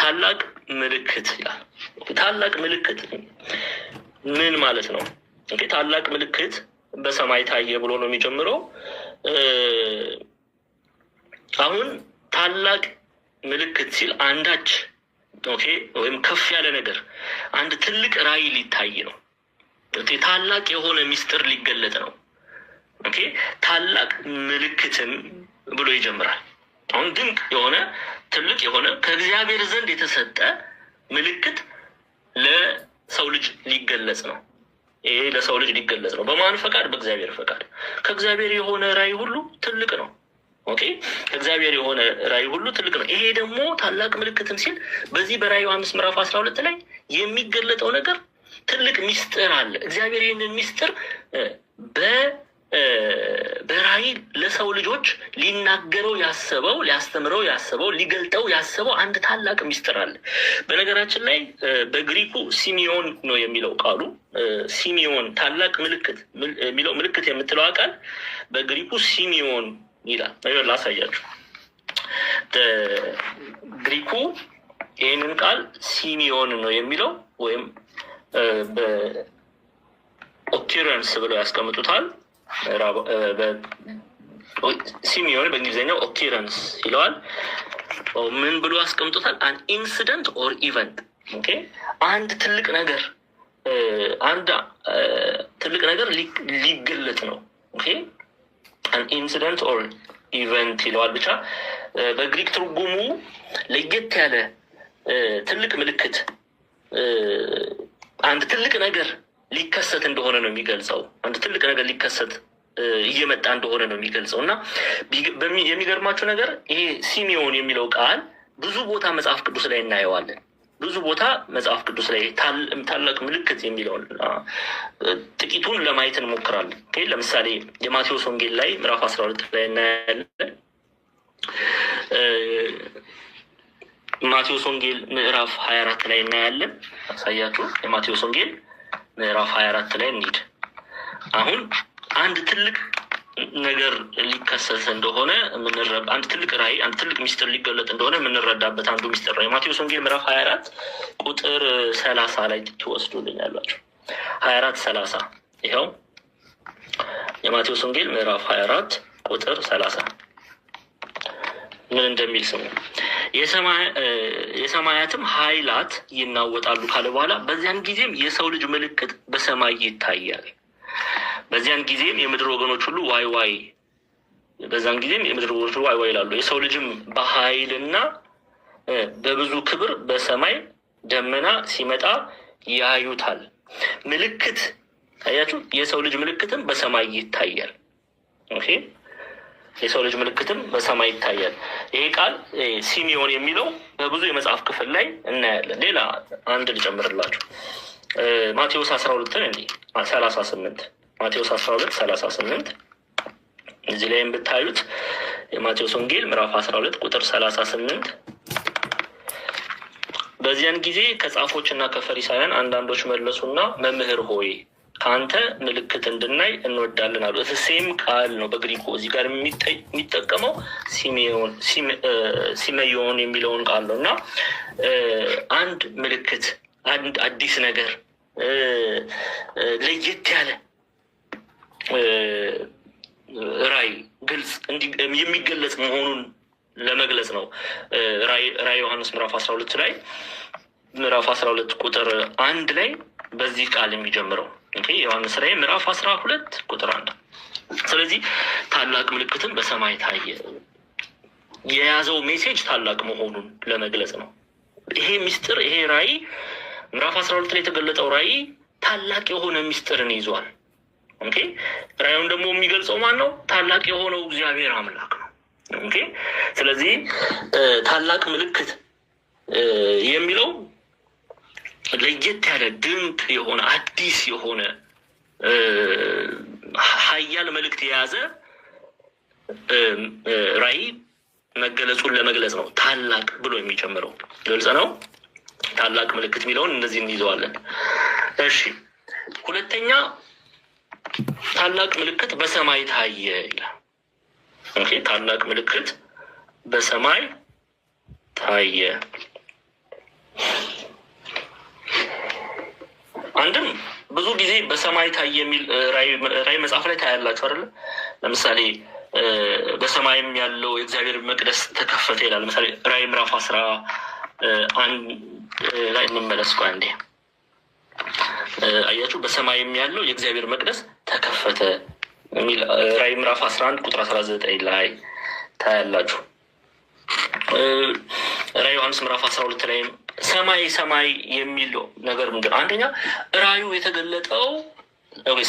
ታላቅ ምልክት ይላል። ታላቅ ምልክት ምን ማለት ነው? Okay፣ ታላቅ ምልክት በሰማይ ታየ ብሎ ነው የሚጀምረው። አሁን ታላቅ ምልክት ሲል አንዳች okay ወይም ከፍ ያለ ነገር፣ አንድ ትልቅ ራዕይ ሊታይ ነው። Okay፣ ታላቅ የሆነ ሚስጥር ሊገለጥ ነው። Okay፣ ታላቅ ምልክትም ብሎ ይጀምራል። አሁን ድንቅ የሆነ፣ ትልቅ የሆነ፣ ከእግዚአብሔር ዘንድ የተሰጠ ምልክት ለሰው ልጅ ሊገለጽ ነው። ይሄ ለሰው ልጅ ሊገለጽ ነው። በማን ፈቃድ? በእግዚአብሔር ፈቃድ። ከእግዚአብሔር የሆነ ራዕይ ሁሉ ትልቅ ነው። Okay፣ ከእግዚአብሔር የሆነ ራዕይ ሁሉ ትልቅ ነው። ይሄ ደግሞ ታላቅ ምልክትም ሲል በዚህ በራዕይ ዮሐንስ ምዕራፍ 12 ላይ የሚገለጠው ነገር ትልቅ ሚስጥር አለ። እግዚአብሔር ይህንን ሚስጥር በራዕይ ለሰው ልጆች ሊናገረው ያሰበው፣ ሊያስተምረው ያሰበው፣ ሊገልጠው ያሰበው አንድ ታላቅ ሚስጥር አለ። በነገራችን ላይ በግሪኩ ሲሚዮን ነው የሚለው ቃሉ። ሲሚዮን፣ ታላቅ ምልክት የሚለው፣ ምልክት የምትለው ቃል በግሪኩ ሲሚዮን ይላል። ላሳያችሁ። ግሪኩ ይህንን ቃል ሲሚዮን ነው የሚለው ወይም በ occurrence ብለው ያስቀምጡታል። ሲሚዮን በእንግሊዝኛው occurrence ይለዋል። ምን ብሎ ያስቀምጡታል? An incident or event። አንድ ትልቅ ነገር፣ አንድ ትልቅ ነገር ሊገለጥ ነው። An incident or event ይለዋል። ብቻ በግሪክ ትርጉሙ ለየት ያለ ትልቅ ምልክት፣ አንድ ትልቅ ነገር ሊከሰት እንደሆነ ነው የሚገልጸው። አንድ ትልቅ ነገር ሊከሰት እየመጣ እንደሆነ ነው የሚገልጸው። እና የሚገርማችሁ ነገር ይሄ ሲሚዮን የሚለው ቃል ብዙ ቦታ መጽሐፍ ቅዱስ ላይ እናየዋለን። ብዙ ቦታ መጽሐፍ ቅዱስ ላይ ታላቅ ምልክት የሚለውን ጥቂቱን ለማየት እንሞክራለን። ለምሳሌ የማቴዎስ ወንጌል ላይ ምዕራፍ 12 ላይ እናያለን። ማቴዎስ ወንጌል ምዕራፍ 24 ላይ እናያለን። አሳያችሁ። የማቴዎስ ወንጌል ምዕራፍ 24 ላይ እንሂድ። አሁን አንድ ትልቅ ነገር ሊከሰት እንደሆነ፣ አንድ ትልቅ ራዕይ፣ አንድ ትልቅ ሚስጥር ሊገለጥ እንደሆነ የምንረዳበት አንዱ ሚስጥር ነው። የማቴዎስ ወንጌል ምዕራፍ 24 ቁጥር 30 ላይ ትወስዱልኛላችሁ። 24:30፣ ይኸው የማቴዎስ ወንጌል ምዕራፍ 24 ቁጥር 30 ምን እንደሚል ስሙ። የሰማያትም ኃይላት ይናወጣሉ ካለ በኋላ በዚያን ጊዜም የሰው ልጅ ምልክት በሰማይ ይታያል። በዚያን ጊዜም የምድር ወገኖች ሁሉ ዋይ ዋይ በዛን ጊዜም የምድር ወገኖች ሁሉ ዋይ ዋይ ይላሉ። የሰው ልጅም በኃይልና በብዙ ክብር በሰማይ ደመና ሲመጣ ያዩታል። ምልክት አያችሁ፣ የሰው ልጅ ምልክትም በሰማይ ይታያል። Okay፣ የሰው ልጅ ምልክትም በሰማይ ይታያል። ይሄ ቃል ሲሚዮን የሚለው በብዙ የመጽሐፍ ክፍል ላይ እናያለን። ሌላ አንድ ልጨምርላችሁ። ማቴዎስ 12ን እንዲህ 38፣ ማቴዎስ 12:38 እዚህ ላይ ብታዩት፣ የማቴዎስ ወንጌል ምዕራፍ 12 ቁጥር 38፣ በዚያን ጊዜ ከጻፎች እና ከፈሪሳውያን አንዳንዶች መለሱና መምህር ሆይ፣ ከአንተ ምልክት እንድናይ እንወዳለን አሉ። Same ቃል ነው በግሪኩ እዚህ ጋር የሚጠቀመው፣ ሲመዮን የሚለውን ቃል ነው። እና አንድ ምልክት፣ አንድ አዲስ ነገር፣ ለየት ያለ ራዕይ ግልጽ የሚገለጽ መሆኑን ለመግለጽ ነው። ራዕይ ዮሐንስ ምዕራፍ 12 ላይ፣ ምዕራፍ 12 ቁጥር 1 ላይ በዚህ ቃል የሚጀምረው፣ ዮሐንስ ራዕይ ምዕራፍ 12 ቁጥር 1። ስለዚህ ታላቅ ምልክትም በሰማይ ታየ። የያዘው message ታላቅ መሆኑን ለመግለጽ ነው። ይሄ ሚስጥር፣ ይሄ ራዕይ፣ ምዕራፍ 12 ላይ የተገለጠው ራዕይ ታላቅ የሆነ ሚስጥርን ይዟል። Okay፣ ራዕዩን ደግሞ የሚገልጸው ማን ነው? ታላቅ የሆነው እግዚአብሔር አምላክ ነው። Okay፣ ስለዚህ ታላቅ ምልክት የሚለው ለየት ያለ፣ ድንቅ የሆነ፣ አዲስ የሆነ፣ ኃያል መልእክት የያዘ ራዕይ መገለጹን ለመግለጽ ነው ታላቅ ብሎ የሚጀምረው። ግልጽ ነው። ታላቅ ምልክት የሚለውን እንደዚህ እንይዘዋለን። እሺ፣ ሁለተኛ ታላቅ ምልክት በሰማይ ታየ ይላል። Okay፣ ታላቅ ምልክት በሰማይ ታየ። አንድም ብዙ ጊዜ በሰማይ ታየ የሚል ራእይ መጽሐፍ ላይ ታያላችሁ አይደለ? ለምሳሌ በሰማይም ያለው የእግዚአብሔር መቅደስ ተከፈተ ይላል። ለምሳሌ ራእይ ምዕራፍ 11 ላይ እንመለስ። ቆይ አንዴ፣ አያችሁ፣ በሰማይም ያለው የእግዚአብሔር መቅደስ ተከፈተ የሚል ራእይ ምዕራፍ 11 ቁጥር 19 ላይ ታያላችሁ። ራእይ ዮሐንስ ምዕራፍ 12 ላይም ሰማይ ሰማይ የሚል ነገር ምንድን ነው? አንደኛ ራእዩ የተገለጠው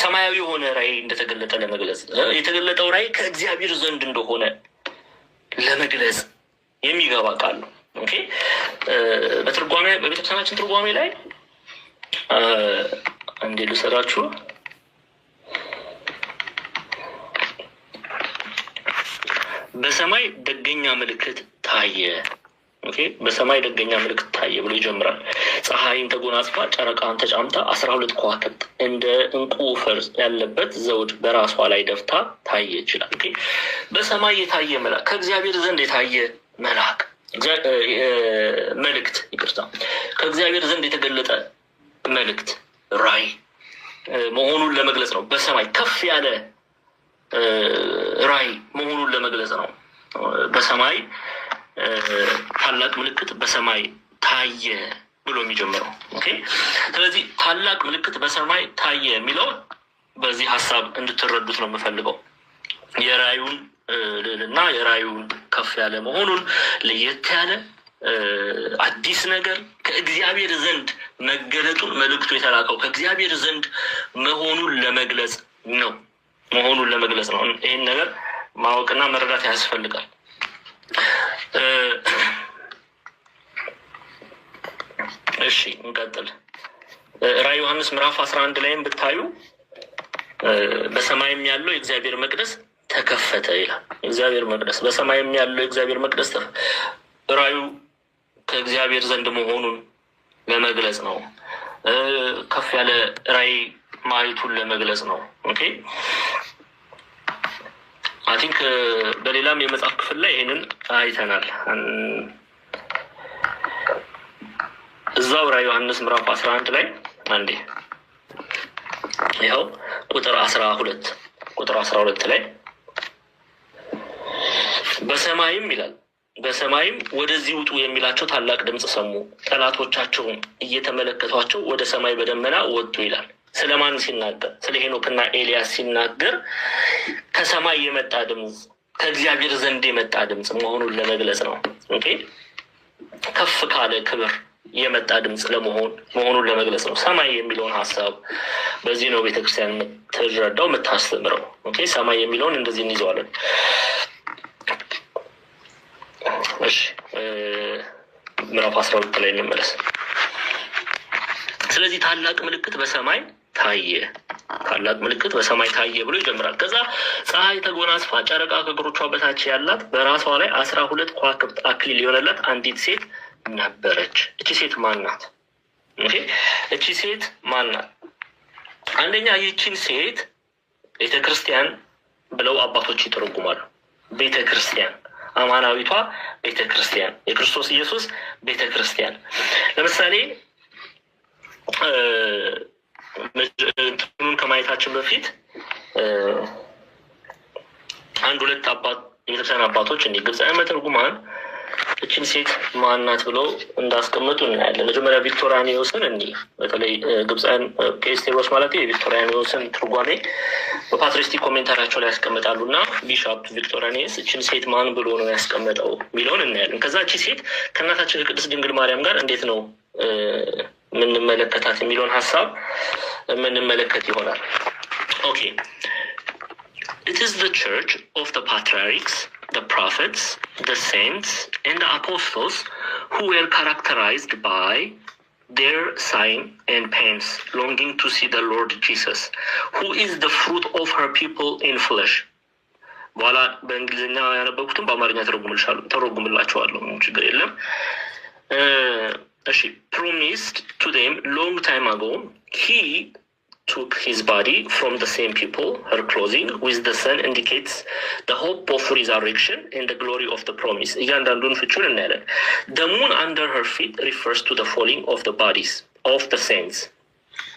ሰማያዊ የሆነ ራእይ እንደተገለጠ ለመግለጽ፣ የተገለጠው ራእይ ከእግዚአብሔር ዘንድ እንደሆነ ለመግለጽ የሚገባ ቃል ነው። Okay፣ በትርጓሜ በቤተክርስቲያናችን ትርጓሜ ላይ እንዴ ልውሰዳችሁ። በሰማይ ደገኛ ምልክት ታየ። Okay፣ በሰማይ ደገኛ ምልክት ታየ ብሎ ይጀምራል። ፀሐይን ተጎናጽፋ ጨረቃን ተጫምታ 12 ከዋክብት እንደ እንቁ ፈርጥ ያለበት ዘውድ በራሷ ላይ ደፍታ ታየ ይችላል። Okay፣ በሰማይ የታየ መልአክ፣ ከእግዚአብሔር ዘንድ የታየ መልአክ፣ መልእክት፣ ይቅርታ፣ ከእግዚአብሔር ዘንድ የተገለጠ መልእክት ራእይ መሆኑን ለመግለጽ ነው። በሰማይ ከፍ ያለ ራእይ መሆኑን ለመግለጽ ነው። በሰማይ ታላቅ ምልክት በሰማይ ታየ ብሎ የሚጀምረው። Okay። ስለዚህ ታላቅ ምልክት በሰማይ ታየ የሚለው በዚህ ሀሳብ እንድትረዱት ነው የምፈልገው። የራእዩን ልዕልና፣ የራእዩን ከፍ ያለ መሆኑን፣ ለየት ያለ አዲስ ነገር ከእግዚአብሔር ዘንድ መገለጡን፣ መልእክቱ የተላከው ከእግዚአብሔር ዘንድ መሆኑን ለመግለጽ ነው። ይህን ነገር ማወቅና መረዳት ያስፈልጋል። እሺ፣ እንቀጥል። ራዕይ ዮሐንስ ምዕራፍ 11 ላይም ብታዩ በሰማይም ያለው የእግዚአብሔር መቅደስ ተከፈተ ይላል። እግዚአብሔር መቅደስ፣ በሰማይም ያለው የእግዚአብሔር መቅደስ፣ ራእዩ ከእግዚአብሔር ዘንድ መሆኑን ለመግለጽ ነው። ከፍ ያለ ራእይ ማየቱን ለመግለጽ ነው። Okay፣ I think በሌላም የመጽሐፍ ክፍል ላይ ይህንን አይተናል። እዛው ራዕይ ዮሐንስ ምዕራፍ 11 ላይ አንዴ ይኸው ቁጥር 12፣ ቁጥር 12 ላይ በሰማይም ይላል፣ በሰማይም ወደዚህ ውጡ የሚላቸው ታላቅ ድምፅ ሰሙ። ጠላቶቻቸውም እየተመለከቷቸው ወደ ሰማይ በደመና ወጡ ይላል። ስለ ማን ሲናገር? ስለ ሄኖክና ኤልያስ ሲናገር ከሰማይ የመጣ ድምፅ፣ ከእግዚአብሔር ዘንድ የመጣ ድምፅ መሆኑን ለመግለጽ ነው። Okay፣ ከፍ ካለ ክብር የመጣ ድምፅ ለመሆን መሆኑን ለመግለጽ ነው። ሰማይ የሚለውን ሀሳብ በዚህ ነው ቤተክርስቲያን የምትረዳው፣ የምታስተምረው። Okay፣ ሰማይ የሚለውን እንደዚህ እንይዘዋለን። እሺ፣ ምዕራፍ 12 ላይ እንመለስ። ስለዚህ ታላቅ ምልክት በሰማይ ታየ፣ ታላቅ ምልክት በሰማይ ታየ ብሎ ይጀምራል። ከዛ ፀሐይ ተጎናጽፋ ጨረቃ ከእግሮቿ በታች ያላት፣ በራሷ ላይ 12 ከዋክብት አክሊል የሆነላት አንዲት ሴት ነበረች። እቺ ሴት ማን ናት? Okay፣ እቺ ሴት ማን ናት? አንደኛ ይህቺን ሴት ቤተ ክርስቲያን ብለው አባቶች ይተረጉማሉ። ቤተ ክርስቲያን፣ አማናዊቷ ቤተ ክርስቲያን፣ የክርስቶስ ኢየሱስ ቤተ ክርስቲያን። ለምሳሌ እንትኑን ከማየታችን በፊት አንድ ሁለት አባት የቤተክርስቲያን አባቶች እንዲህ ግብፃውያን መተርጉማን እችን ሴት ማናት ብለው እንዳስቀመጡ እናያለን። መጀመሪያ ቪክቶሪያኒዎስን እንዲህ፣ በተለይ ግብፃውያን ቄስ ማለት የቪክቶሪያኒዎስን ትርጓሜ በ patristic commentary ያቸው ላይ ያስቀምጣሉ እና Bishop ቪክቶሪያኒስ እችን ሴት ማን ብሎ ነው ያስቀመጠው የሚለውን እናያለን። ከዛ እቺ ሴት ከእናታችን ከቅድስት ድንግል ማርያም ጋር እንዴት ነው የምንመለከታት የሚለውን ሀሳብ የምንመለከት ይሆናል። Okay፣ "It is the church of the patriarchs, the prophets, the saints, and the apostles who were characterized by their sighing and pains, longing to see the Lord Jesus, who is the fruit of her people in flesh." በኋላ በእንግሊዝኛ ያነበብኩትን በአማርኛ ተረጉምላችኋለሁ። ችግር የለም። እሺ፣ "Promised to them long time ago, he took his body from the same people. Her clothing with the sun indicates the hope of resurrection and the glory of the promise." እያንዳንዱን ፍቹን እናያለን። "The moon under her feet refers to the falling of the bodies of the saints."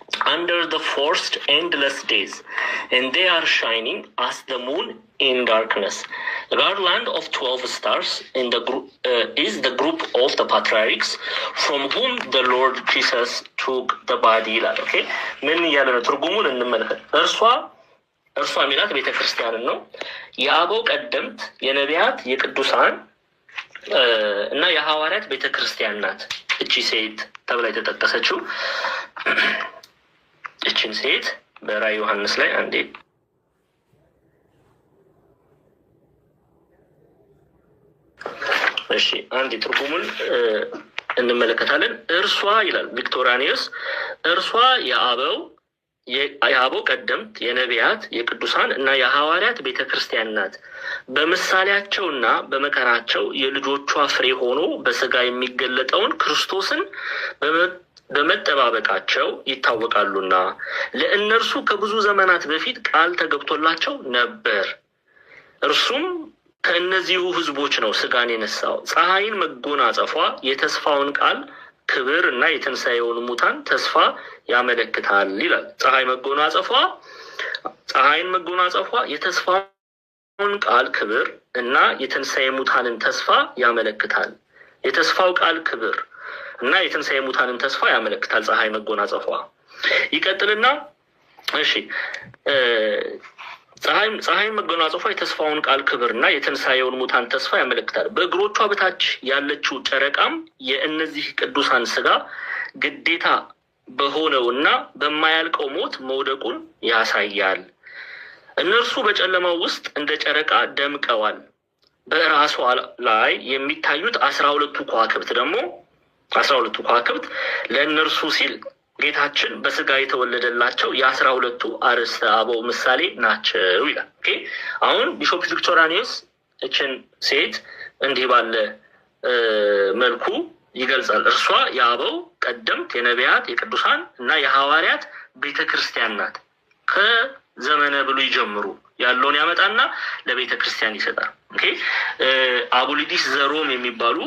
Under the forced endless days, and they are shining as the moon in darkness. The garland of 12 stars in the group is the group of the patriarchs from whom the Lord Jesus took the body" ይላል። Okay፣ ምን እያለ ነው? ትርጉሙን እንመልከት። እርሷ የሚላት ቤተ ክርስቲያንን ነው። የአበው ቀደምት፣ የነቢያት፣ የቅዱሳን እና የሐዋርያት ቤተ ክርስቲያን ናት። እቺ ሴት ተብላ የተጠቀሰችው እችን ሴት በራዕየ ዮሐንስ ላይ አንዴ፣ እሺ፣ አንዴ ትርጉሙን እንመለከታለን። እርሷ ይላል ቪክቶሪያኒየስ፣ እርሷ የአበው ቀደምት፣ የነቢያት፣ የቅዱሳን እና የሐዋርያት ቤተ ክርስቲያን ናት። በምሳሌያቸውና በመከራቸው የልጆቿ ፍሬ ሆኖ በስጋ የሚገለጠውን ክርስቶስን በመጠባበቃቸው ይታወቃሉና ለእነርሱ ከብዙ ዘመናት በፊት ቃል ተገብቶላቸው ነበር። እርሱም ከእነዚሁ ሕዝቦች ነው ስጋን የነሳው። ፀሐይን መጎናጸፏ የተስፋውን ቃል ክብር እና የትንሣኤውን ሙታን ተስፋ ያመለክታል ይላል። ፀሐይን መጎናጸፏ የተስፋውን ቃል ክብር እና የትንሣኤ ሙታንን ተስፋ ያመለክታል። የተስፋው ቃል ክብር እና የትንሣኤ ሙታንን ተስፋ ያመለክታል። ፀሐይ መጎናጸፏ ይቀጥልና፣ እሺ፣ ፀሐይን መጎናጸፏ የተስፋውን ቃል ክብር እና የትንሣኤውን ሙታን ተስፋ ያመለክታል። በእግሮቿ በታች ያለችው ጨረቃም የእነዚህ ቅዱሳን ስጋ ግዴታ በሆነውና በማያልቀው ሞት መውደቁን ያሳያል። እነርሱ በጨለማው ውስጥ እንደ ጨረቃ ደምቀዋል። በራሷ ላይ የሚታዩት 12ቱ ከዋክብት ደግሞ፣ 12ቱ ከዋክብት ለእነርሱ ሲል ጌታችን በስጋ የተወለደላቸው የ12ቱ አርዕስተ አበው ምሳሌ ናቸው ይላል። Okay፣ አሁን Bishop ቪክቶራኒየስ እችን ሴት እንዲህ ባለ መልኩ ይገልጻል። እርሷ የአበው ቀደምት፣ የነቢያት፣ የቅዱሳን እና የሐዋርያት ቤተ ክርስቲያን ናት። ከዘመነ ብሉይ ጀምሮ ያለውን ያመጣና ለቤተ ክርስቲያን ይሰጣል። Okay፣ አቡሊዲስ ዘሮም የሚባሉ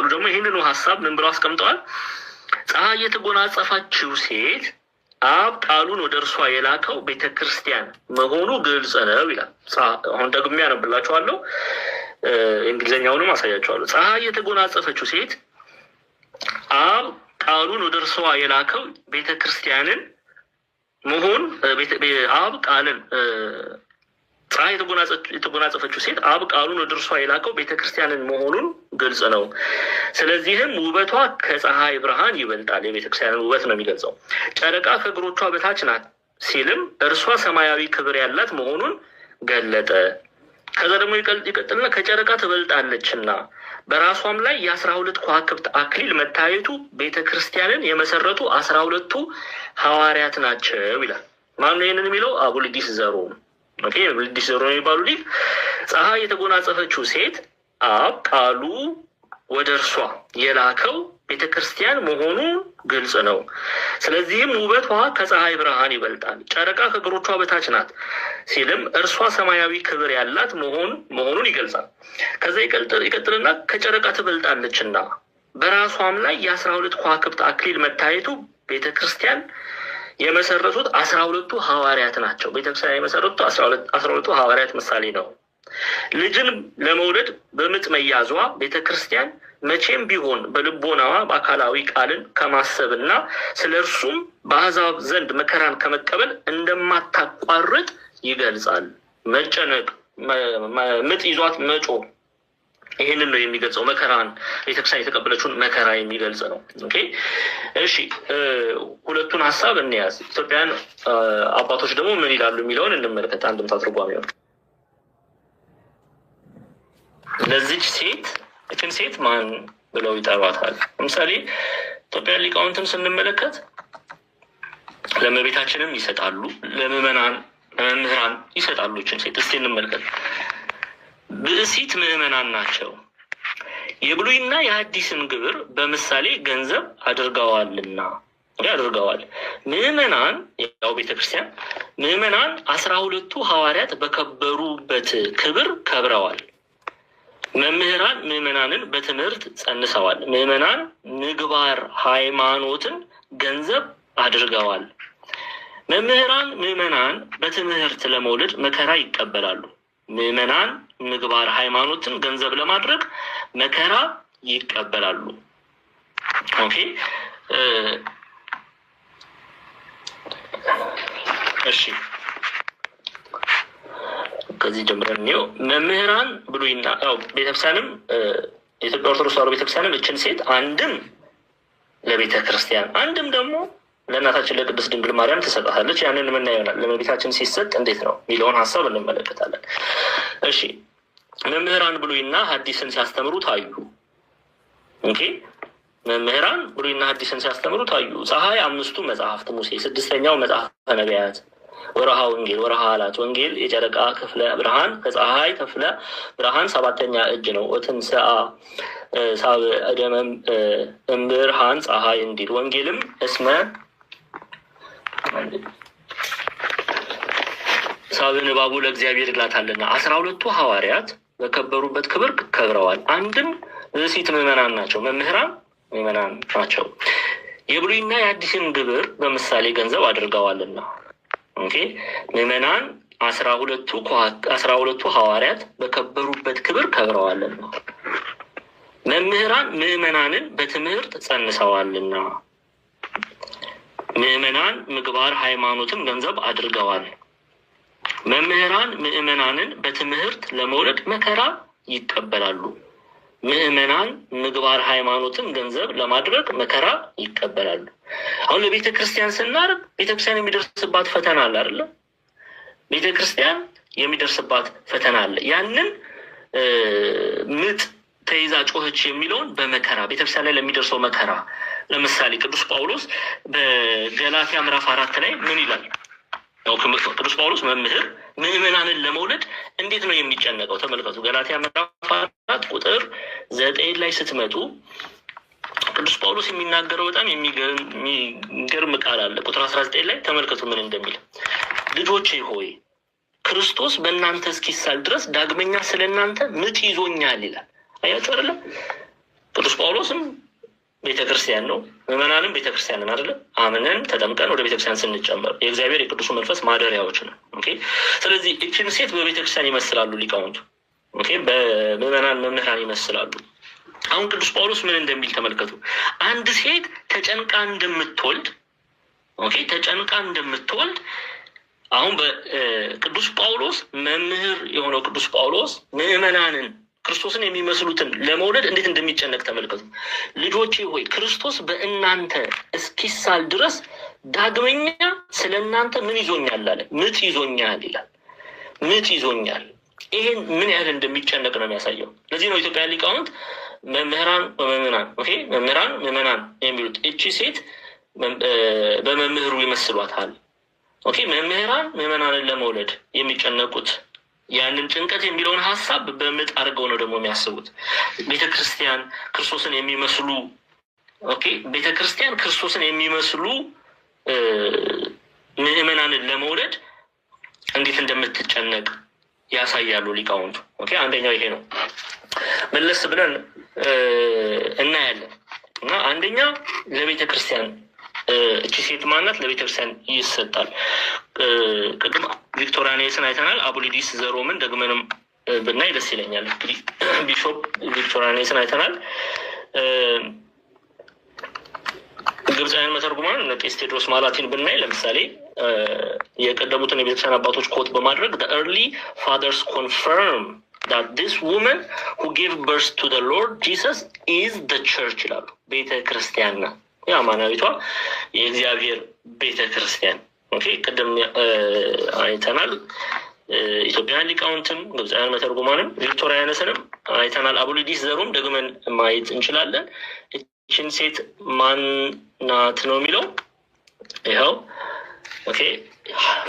ደግሞ ይህንኑ ሀሳብ ምን ብለው አስቀምጠዋል? ፀሐይ የተጎናጸፋችው ሴት አብ ቃሉን ወደ እርሷ የላከው ቤተ ክርስቲያን መሆኑ ግልጽ ነው ይላል። አሁን ደግሜ ያነብላችኋለሁ፣ እንግሊዝኛውንም አሳያችኋለሁ። ፀሐይ የተጎናጸፈችው ሴት አብ ቃሉን ወደ እርሷ የላከው ቤተ ክርስቲያንን መሆን አብ ቃልን ፀሐይ የተጎናጸፈችው ሴት አብ ቃሉን ወደ እርሷ የላከው ቤተ ክርስቲያንን መሆኑን ግልጽ ነው። ስለዚህም ውበቷ ከፀሐይ ብርሃን ይበልጣል። የቤተ ክርስቲያንን ውበት ነው የሚገልጸው። ጨረቃ ከእግሮቿ በታች ናት ሲልም እርሷ ሰማያዊ ክብር ያላት መሆኑን ገለጠ። ከዛ ደግሞ ይቀጥልና ከጨረቃ ትበልጣለችና በራሷም ላይ የ12 ከዋክብት አክሊል መታየቱ ቤተ ክርስቲያንን የመሰረቱ 12ቱ ሐዋርያት ናቸው ይላል። ማነው ይህንን የሚለው? አቡልዲስ ዘሮም። Okay፣ አቡልዲስ ዘሮም የሚባሉ ሊቅ ፀሐይ የተጎናጸፈችው ሴት አብ ቃሉ ወደ እርሷ የላከው ቤተ ክርስቲያን መሆኑ ግልጽ ነው። ስለዚህም ውበቷ ከፀሐይ ብርሃን ይበልጣል። ጨረቃ ከእግሮቿ በታች ናት ሲልም እርሷ ሰማያዊ ክብር ያላት መሆኑን ይገልጻል። ከዛ ይቀጥልና ከጨረቃ ትበልጣለችና በራሷም ላይ የ12 ከዋክብት አክሊል መታየቱ ቤተ ክርስቲያን የመሰረቱት 12ቱ ሐዋርያት ናቸው። ቤተክርስቲያን የመሰረቱት 12ቱ ሐዋርያት ምሳሌ ነው። ልጅን ለመውለድ በምጥ መያዟ ቤተ ክርስቲያን መቼም ቢሆን በልቦናዋ በአካላዊ ቃልን ከማሰብና ስለ እርሱም በአሕዛብ ዘንድ መከራን ከመቀበል እንደማታቋርጥ ይገልጻል። መጨነቅ፣ ምጥ ይዟት መጮህ ይህንን ነው የሚገልጸው። መከራን፣ ቤተክርስቲያን የተቀበለችውን መከራ የሚገልጽ ነው። Okay፣ እሺ፣ ሁለቱን ሀሳብ እንያዝ። ኢትዮጵያን አባቶች ደግሞ ምን ይላሉ የሚለውን እንመልከት። አንድምታ ትርጓሜው ለዚች ሴት፣ እችን ሴት ማን ብለው ይጠሯታል? ለምሳሌ ኢትዮጵያን ሊቃውንትን ስንመለከት ለእመቤታችንም ይሰጣሉ፣ ለምዕመናን፣ ለመምህራን ይሰጣሉ። እችን ሴት እስቲ እንመልከት። ብእሲት ምዕመናን ናቸው፣ የብሉይና የሐዲስን ግብር በምሳሌ ገንዘብ አድርገዋልና አድርገዋል። ምዕመናን ያው ቤተክርስቲያን፣ ምዕመናን 12ቱ ሐዋርያት በከበሩበት ክብር ከብረዋል። መምህራን ምዕመናንን በትምህርት ጸንሰዋል። ምዕመናን ምግባር ሃይማኖትን ገንዘብ አድርገዋል። መምህራን ምዕመናን በትምህርት ለመውለድ መከራ ይቀበላሉ። ምዕመናን ምግባር ሃይማኖትን ገንዘብ ለማድረግ መከራ ይቀበላሉ። Okay፣ እሺ፣ ከዚህ ጀምረን እንየው። መምህራን ብሉይና ያው ቤተክርስቲያንም፣ የኢትዮጵያ ኦርቶዶክስ ተዋሕዶ ቤተክርስቲያንም እችን ሴት አንድም ለቤተ ክርስቲያን አንድም ደግሞ ለእናታችን ለቅድስት ድንግል ማርያም ትሰጣታለች። ያንን የምናየው ይሆናል። ለእመቤታችን ሲሰጥ እንዴት ነው የሚለውን ሀሳብ እንመለከታለን። እሺ፣ መምህራን ብሉይና ሐዲስን ሲያስተምሩ ታዩ። Okay፣ መምህራን ብሉይና ሐዲስን ሲያስተምሩ ታዩ። ፀሐይ አምስቱ መጽሐፍት ሙሴ፣ ስድስተኛው መጽሐፈ ነቢያት፣ ወርሃ ወንጌል፣ ወርሃ አላት ወንጌል የጨረቃ ክፍለ ብርሃን ከፀሐይ ክፍለ ብርሃን ሰባተኛ እጅ ነው። ወትንስአ ሳብዕ ደመ እምብርሃን ፀሐይ እንዲል፣ ወንጌልም እስመ ሳብዕ ንባቡ ለእግዚአብሔር ይላታልና 12ቱ ሐዋርያት በከበሩበት ክብር ከብረዋል። አንድም ብእሲት ምዕመናን ናቸው፣ መምህራን ምዕመናን ናቸው። የብሉይና የአዲስን ግብር በምሳሌ ገንዘብ አድርገዋልና። Okay፣ ምዕመናን 12ቱ ሐዋርያት በከበሩበት ክብር ከብረዋልና፣ መምህራን ምዕመናንን በትምህርት ጸንሰዋልና፣ ምዕመናን ምግባር ሃይማኖትን ገንዘብ አድርገዋል። መምህራን ምዕመናንን በትምህርት ለመውለድ መከራ ይቀበላሉ። ምዕመናን ምግባር ሃይማኖትን ገንዘብ ለማድረግ መከራ ይቀበላሉ። አሁን ለቤተ ክርስቲያን ስናርግ ቤተ ክርስቲያን የሚደርስባት ፈተና አለ አይደለ? ቤተ ክርስቲያን የሚደርስባት ፈተና አለ። ያንን ምጥ ተይዛ ጮኸች የሚለውን በመከራ፣ ቤተክርስቲያን ላይ ለሚደርሰው መከራ፣ ለምሳሌ ቅዱስ ጳውሎስ በገላትያ ምዕራፍ 4 ላይ ምን ይላል? ያው ቅዱስ ጳውሎስ መምህር ምዕመናንን ለመውለድ እንዴት ነው የሚጨነቀው? ተመልከቱ። ገላትያ ምዕራፍ 4 ቁጥር 9 ላይ ስትመጡ ቅዱስ ጳውሎስ የሚናገረው በጣም የሚገርም ቃል አለ። ቁጥር 19 ላይ ተመልከቱ ምን እንደሚል። ልጆቼ ሆይ፣ ክርስቶስ በእናንተ እስኪሳል ድረስ ዳግመኛ ስለ እናንተ ምጥ ይዞኛል ይላል። አያችሁ አይደለም? ቅዱስ ጳውሎስም ቤተክርስቲያን ነው፣ ምዕመናንም ቤተክርስቲያንን አይደለም? አምነን ተጠምቀን ወደ ቤተክርስቲያን ስንጨመር የእግዚአብሔር የቅዱሱ መንፈስ ማደሪያዎች ነው። Okay፣ ስለዚህ እችን ሴት በቤተክርስቲያን ይመስላሉ ሊቃውንቱ። Okay፣ በምዕመናን መምህራን ይመስላሉ። አሁን ቅዱስ ጳውሎስ ምን እንደሚል ተመልከቱ። አንድ ሴት ተጨንቃ እንደምትወልድ፣ okay፣ ተጨንቃ እንደምትወልድ፣ አሁን በቅዱስ ጳውሎስ፣ መምህር የሆነው ቅዱስ ጳውሎስ ምዕመናንን፣ ክርስቶስን የሚመስሉትን ለመውለድ እንዴት እንደሚጨነቅ ተመልከቱ። ልጆቼ ሆይ፣ ክርስቶስ በእናንተ እስኪሳል ድረስ ዳግመኛ ስለ እናንተ ምን ይዞኛል አለ? ምጥ ይዞኛል ይላል። ምጥ ይዞኛል። ይሄን ምን ያህል እንደሚጨነቅ ነው የሚያሳየው። ለዚህ ነው ኢትዮጵያ ሊቃውንት መምህራን ወምእመናን፣ okay፣ መምህራን ምዕመናን የሚሉት። እቺ ሴት በመምህሩ ይመስሏታል። Okay፣ መምህራን ምዕመናንን ለመውለድ የሚጨነቁት ያንን ጭንቀት የሚለውን ሀሳብ በምጥ አድርገው ነው ደግሞ የሚያስቡት። ቤተክርስቲያን ክርስቶስን የሚመስሉ፣ okay፣ ቤተክርስቲያን ክርስቶስን የሚመስሉ ምዕመናንን ለመውለድ እንዴት እንደምትጨነቅ ያሳያሉ ሊቃውንቱ። Okay፣ አንደኛው ይሄ ነው። መለስ ብለን እናያለን እና አንደኛ ለቤተ ክርስቲያን እቺ ሴት ማናት? ለቤተ ክርስቲያን ይሰጣል። ቅድም ቪክቶሪያኔስን አይተናል። አቡሊዲስ ዘሮምን ደግመንም ብናይ ደስ ይለኛል። እንግዲህ Bishop ቪክቶሪያኔስን አይተናል። ግብፃውያን መተርጉማን እነ ቄስ ቴድሮስ ማላቲን ብናይ ለምሳሌ የቀደሙትን የቤተክርስቲያን አባቶች quote በማድረግ "The early fathers confirm that this woman who gave birth to the Lord Jesus is the church" ይላሉ። ቤተ ክርስቲያን ናት። የአማናዊቷ የእግዚአብሔር ቤተ ክርስቲያን። Okay፣ ቅድም አይተናል። ኢትዮጵያውያን ሊቃውንትም ግብፃውያን መተርጉማንም ቪክቶሪያነስንም አይተናል። አቡሊዲስ ዘሮም ደግመን ማየት እንችላለን። እችን ሴት ማናት ነው የሚለው ይኸው። Okay፣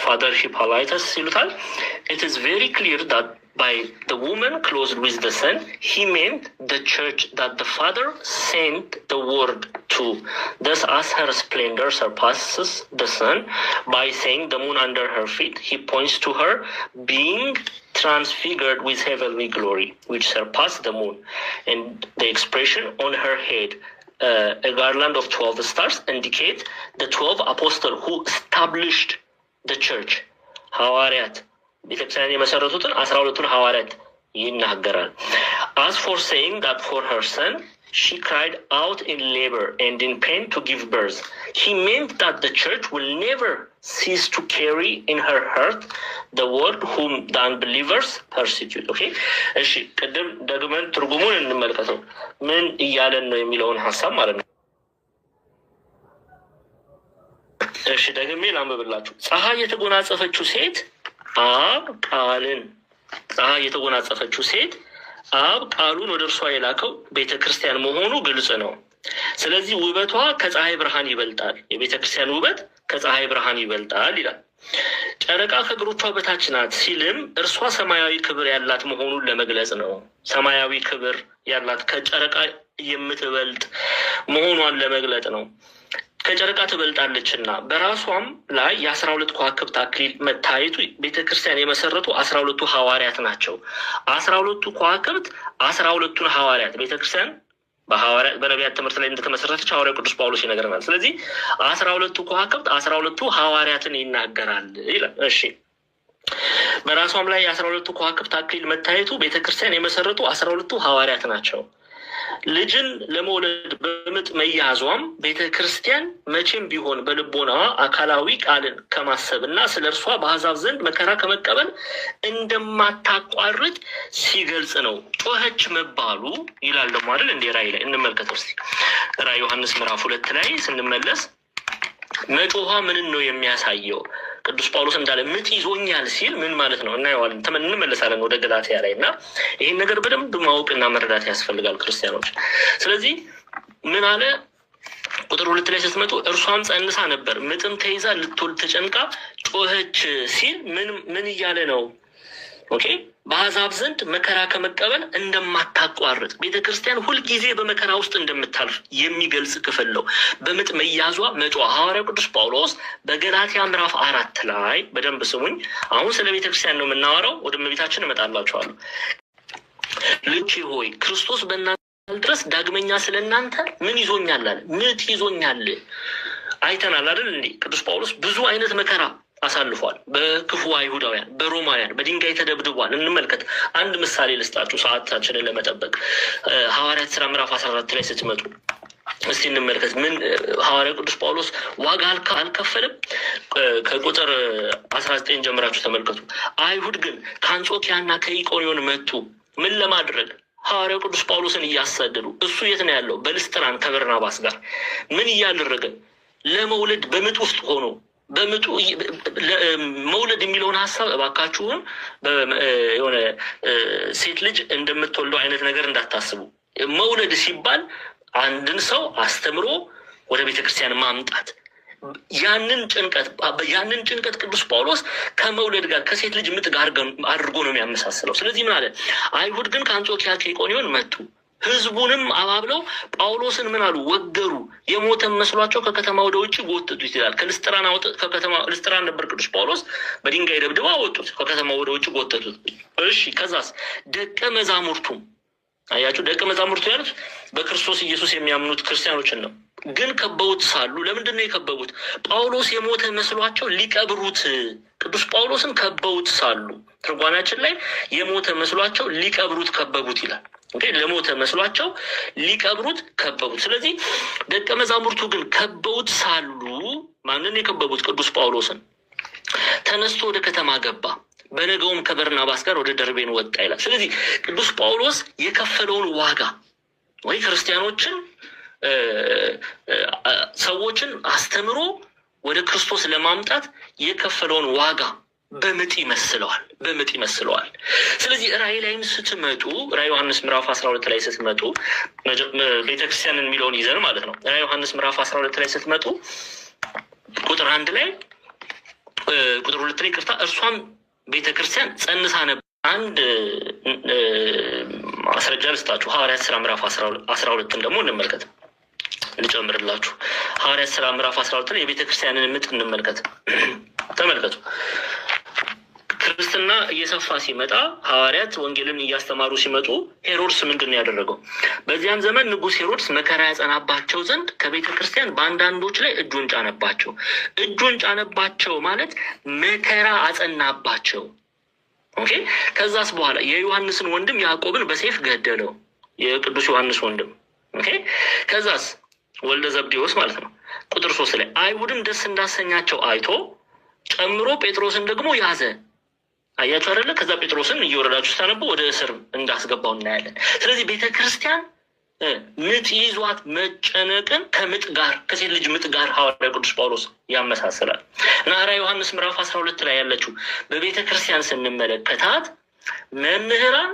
Father ሂፖላይተስ ይሉታል። "It is very clear that by the woman clothed with the sun he meant the church that the Father sent the Word to. Thus, as her splendor surpasses the sun, by saying the moon under her feet, he points to her being transfigured with heavenly glory, which surpassed the moon. And the expression 'on her head' Garland of 12 stars indicate 12 apostle who established church። ሐዋርያት ቤተክርስቲያን የመሰረቱትን 12ቱን ሐዋርያት ይናገራል። As for saying that for her son she cried out in labor and in pain to give birth, he meant that the church will never cease to carry in her heart the Word whom the unbelievers persecute። Okay፣ እሺ፣ ቅድም ደግመን ትርጉሙን እንመልከተው፣ ምን እያለን ነው የሚለውን ሀሳብ ማለት ነው። እሺ፣ ደግሜ ላንብብላችሁ። ፀሐይ የተጎናጸፈችው ሴት አብ ቃልን ፀሐይ የተጎናጸፈችው ሴት አብ ቃሉን ወደ እርሷ የላከው ቤተ ክርስቲያን መሆኑ ግልጽ ነው። ስለዚህ ውበቷ ከፀሐይ ብርሃን ይበልጣል። የቤተ ክርስቲያን ውበት ከፀሐይ ብርሃን ይበልጣል ይላል። ጨረቃ ከእግሮቿ በታች ናት ሲልም እርሷ ሰማያዊ ክብር ያላት መሆኑን ለመግለጽ ነው። ሰማያዊ ክብር ያላት፣ ከጨረቃ የምትበልጥ መሆኗን ለመግለጥ ነው። ከጨረቃ ትበልጣለችና በራሷም ላይ የ12 ከዋክብት አክሊል መታየቱ ቤተ ክርስቲያን የመሰረቱ 12ቱ ሐዋርያት ናቸው። 12ቱ ከዋክብት 12ቱን ሐዋርያት፣ ቤተ ክርስቲያን በሐዋርያት በነቢያት ትምህርት ላይ እንደተመሰረተች ሐዋርያው ቅዱስ ጳውሎስ ይነግረናል። ስለዚህ 12ቱ ከዋክብት 12ቱ ሐዋርያትን ይናገራል ይላል። እሺ፣ በራሷም ላይ የ12ቱ ከዋክብት አክሊል መታየቱ ቤተ ክርስቲያን የመሰረቱ 12ቱ ሐዋርያት ናቸው። ልጅን ለመውለድ በምጥ መያዟም ቤተ ክርስቲያን መቼም ቢሆን በልቦናዋ አካላዊ ቃልን ከማሰብ እና ስለ እርሷ በአሕዛብ ዘንድ መከራ ከመቀበል እንደማታቋርጥ ሲገልጽ ነው። ጮኸች መባሉ ይላል ደግሞ አይደል እንዴ? ራእይ ላይ እንመልከተው እስኪ። ራእይ ዮሐንስ ምዕራፍ 2 ላይ ስንመለስ መጮኋ ምንን ነው የሚያሳየው? ቅዱስ ጳውሎስ እንዳለ ምጥ ይዞኛል ሲል ምን ማለት ነው? እናየዋለን፣ እንመለሳለን ወደ ገላትያ ላይ። እና ይህን ነገር በደንብ ማወቅና መረዳት ያስፈልጋል ክርስቲያኖች። ስለዚህ ምን አለ? ቁጥር 2 ላይ ስትመጡ እርሷም ጸንሳ ነበር፣ ምጥም ተይዛ ልትወልድ ተጨንቃ ጮኸች ሲል ምን ምን እያለ ነው? Okay፣ በአሕዛብ ዘንድ መከራ ከመቀበል እንደማታቋርጥ፣ ቤተ ክርስቲያን ሁልጊዜ በመከራ ውስጥ እንደምታልፍ የሚገልጽ ክፍል ነው። በምጥ መያዟ መጮ ሐዋርያው ቅዱስ ጳውሎስ በገላትያ ምዕራፍ 4 ላይ፣ በደንብ ስሙኝ። አሁን ስለ ቤተ ክርስቲያን ነው የምናወራው። ወደ እመቤታችን እመጣላችኋለሁ። ልጆቼ ሆይ፣ ክርስቶስ በእናንተ ድረስ ዳግመኛ ስለ እናንተ ምን ይዞኛል አለ? ምጥ ይዞኛል። አይተናል አይደል እንዴ? ቅዱስ ጳውሎስ ብዙ አይነት መከራ አሳልፏል። በክፉ አይሁዳውያን፣ በሮማውያን በድንጋይ ተደብድቧል። እንመልከት። አንድ ምሳሌ ልስጣችሁ ሰዓታችንን ለመጠበቅ። ሐዋርያት ስራ ምዕራፍ 14 ላይ ስትመጡ እስቲ እንመልከት። ምን ሐዋርያው ቅዱስ ጳውሎስ ዋጋ አልከፈለም? ከቁጥር 19 ጀምራችሁ ተመልከቱ። አይሁድ ግን ከአንጾኪያና ከኢቆንዮን መጡ። ምን ለማድረግ? ሐዋርያው ቅዱስ ጳውሎስን እያሳደዱ። እሱ የት ነው ያለው? በልስጥራን ከበርናባስ ጋር። ምን እያደረገ? ለመውለድ በምጥ ውስጥ ሆኖ። በምጡ መውለድ የሚለውን ሀሳብ እባካችሁን የሆነ ሴት ልጅ እንደምትወልደው አይነት ነገር እንዳታስቡ። መውለድ ሲባል አንድን ሰው አስተምሮ ወደ ቤተክርስቲያን ማምጣት፣ ያንን ጭንቀት ቅዱስ ጳውሎስ ከመውለድ ጋር፣ ከሴት ልጅ ምጥ ጋር አድርጎ ነው የሚያመሳስለው። ስለዚህ ምን አለ? አይሁድ ግን ከአንጾኪያ ከኢቆንዮን መጡ። ህዝቡንም አባብለው ጳውሎስን ምን አሉ? ወገሩ። የሞተም መስሏቸው ከከተማ ወደ ውጭ ጎተቱት ይላል። ከልስጥራን ከከተማ፣ ልስጥራን ነበር ቅዱስ ጳውሎስ፣ በድንጋይ ደብድበው አወጡት። ከከተማ ወደ ውጭ ጎተቱት። እሺ፣ ከዛስ? ደቀ መዛሙርቱም፣ አያችሁ፣ ደቀ መዛሙርቱ ያሉት በክርስቶስ ኢየሱስ የሚያምኑት ክርስቲያኖችን ነው። ግን ከበውት ሳሉ፣ ለምንድን ነው የከበቡት? ጳውሎስ የሞተ መስሏቸው ሊቀብሩት ቅዱስ ጳውሎስን ከበውት ሳሉ፣ ትርጓሜያችን ላይ የሞተ መስሏቸው ሊቀብሩት ከበቡት ይላል። ለሞተ መስሏቸው ሊቀብሩት ከበቡት። ስለዚህ ደቀ መዛሙርቱ ግን ከበውት ሳሉ፣ ማንን የከበቡት? ቅዱስ ጳውሎስን። ተነስቶ ወደ ከተማ ገባ። በነገውም ከበርናባስ ጋር ወደ ደርቤን ወጣ ይላል። ስለዚህ ቅዱስ ጳውሎስ የከፈለውን ዋጋ ወይ ክርስቲያኖችን፣ ሰዎችን አስተምሮ ወደ ክርስቶስ ለማምጣት የከፈለውን ዋጋ በምጥ ይመስለዋል። በምጥ ይመስለዋል። ስለዚህ ራእይ ላይም ስትመጡ፣ ራእይ ዮሐንስ ምዕራፍ 12 ላይ ስትመጡ፣ ቤተክርስቲያንን የሚለውን ይዘን ማለት ነው። ራእይ ዮሐንስ ምዕራፍ 12 ላይ ስትመጡ ቁጥር 1 ላይ፣ ቁጥር 2 ላይ ይቅርታ፣ እርሷም ቤተክርስቲያን ጸንሳ ነበር። አንድ ማስረጃ ልስጣችሁ። ሐዋርያት ስራ ምዕራፍ 12ን ደግሞ እንመልከት፣ ልጨምርላችሁ። ሐዋርያት ስራ ምዕራፍ 12 ላይ የቤተክርስቲያንን ምጥ እንመልከት። ተመልከቱ። ክርስትና እየሰፋ ሲመጣ፣ ሐዋርያት ወንጌልን እያስተማሩ ሲመጡ ሄሮድስ ምንድን ነው ያደረገው? በዚያም ዘመን ንጉሥ ሄሮድስ መከራ ያጸናባቸው ዘንድ ከቤተ ክርስቲያን በአንዳንዶች ላይ እጁን ጫነባቸው። እጁን ጫነባቸው ማለት መከራ አጸናባቸው። Okay። ከዛስ በኋላ የዮሐንስን ወንድም ያዕቆብን በሰይፍ ገደለው። የቅዱስ ዮሐንስ ወንድም። Okay። ከዛስ ወልደ ዘብዴዎስ ማለት ነው። ቁጥር 3 ላይ አይሁድም ደስ እንዳሰኛቸው አይቶ ጨምሮ ጴጥሮስን ደግሞ ያዘ። አያችሁ አይደለ? ከዛ ጴጥሮስን እየወረዳችሁ ስታነቡ ወደ እስር እንዳስገባው እናያለን። ስለዚህ ቤተ ክርስቲያን ምጥ ይዟት መጨነቅን ከምጥ ጋር፣ ከሴት ልጅ ምጥ ጋር ሐዋርያ ቅዱስ ጳውሎስ ያመሳስላል። እና ራዕየ ዮሐንስ ምዕራፍ 12 ላይ ያለችው በቤተ ክርስቲያን ስንመለከታት መምህራን፣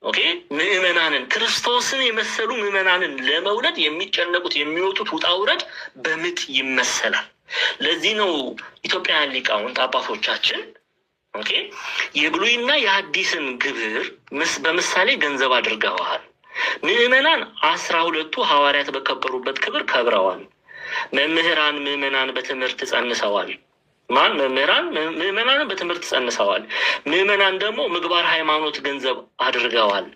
okay፣ ምዕመናንን፣ ክርስቶስን የመሰሉ ምዕመናንን ለመውለድ የሚጨነቁት፣ የሚወጡት ውጣ ውረድ በምጥ ይመሰላል። ለዚህ ነው ኢትዮጵያውያን ሊቃውንት አባቶቻችን፣ okay፣ የብሉይና የሐዲስን ግብር በምሳሌ ገንዘብ አድርገዋል። ምዕመናን 12ቱ ሐዋርያት በከበሩበት ክብር ከብረዋል። መምህራን ምዕመናን በትምህርት ጸንሰዋል። ማን? መምህራን ምዕመናንን በትምህርት ጸንሰዋል። ምዕመናን ደግሞ ምግባር ሃይማኖት ገንዘብ አድርገዋል።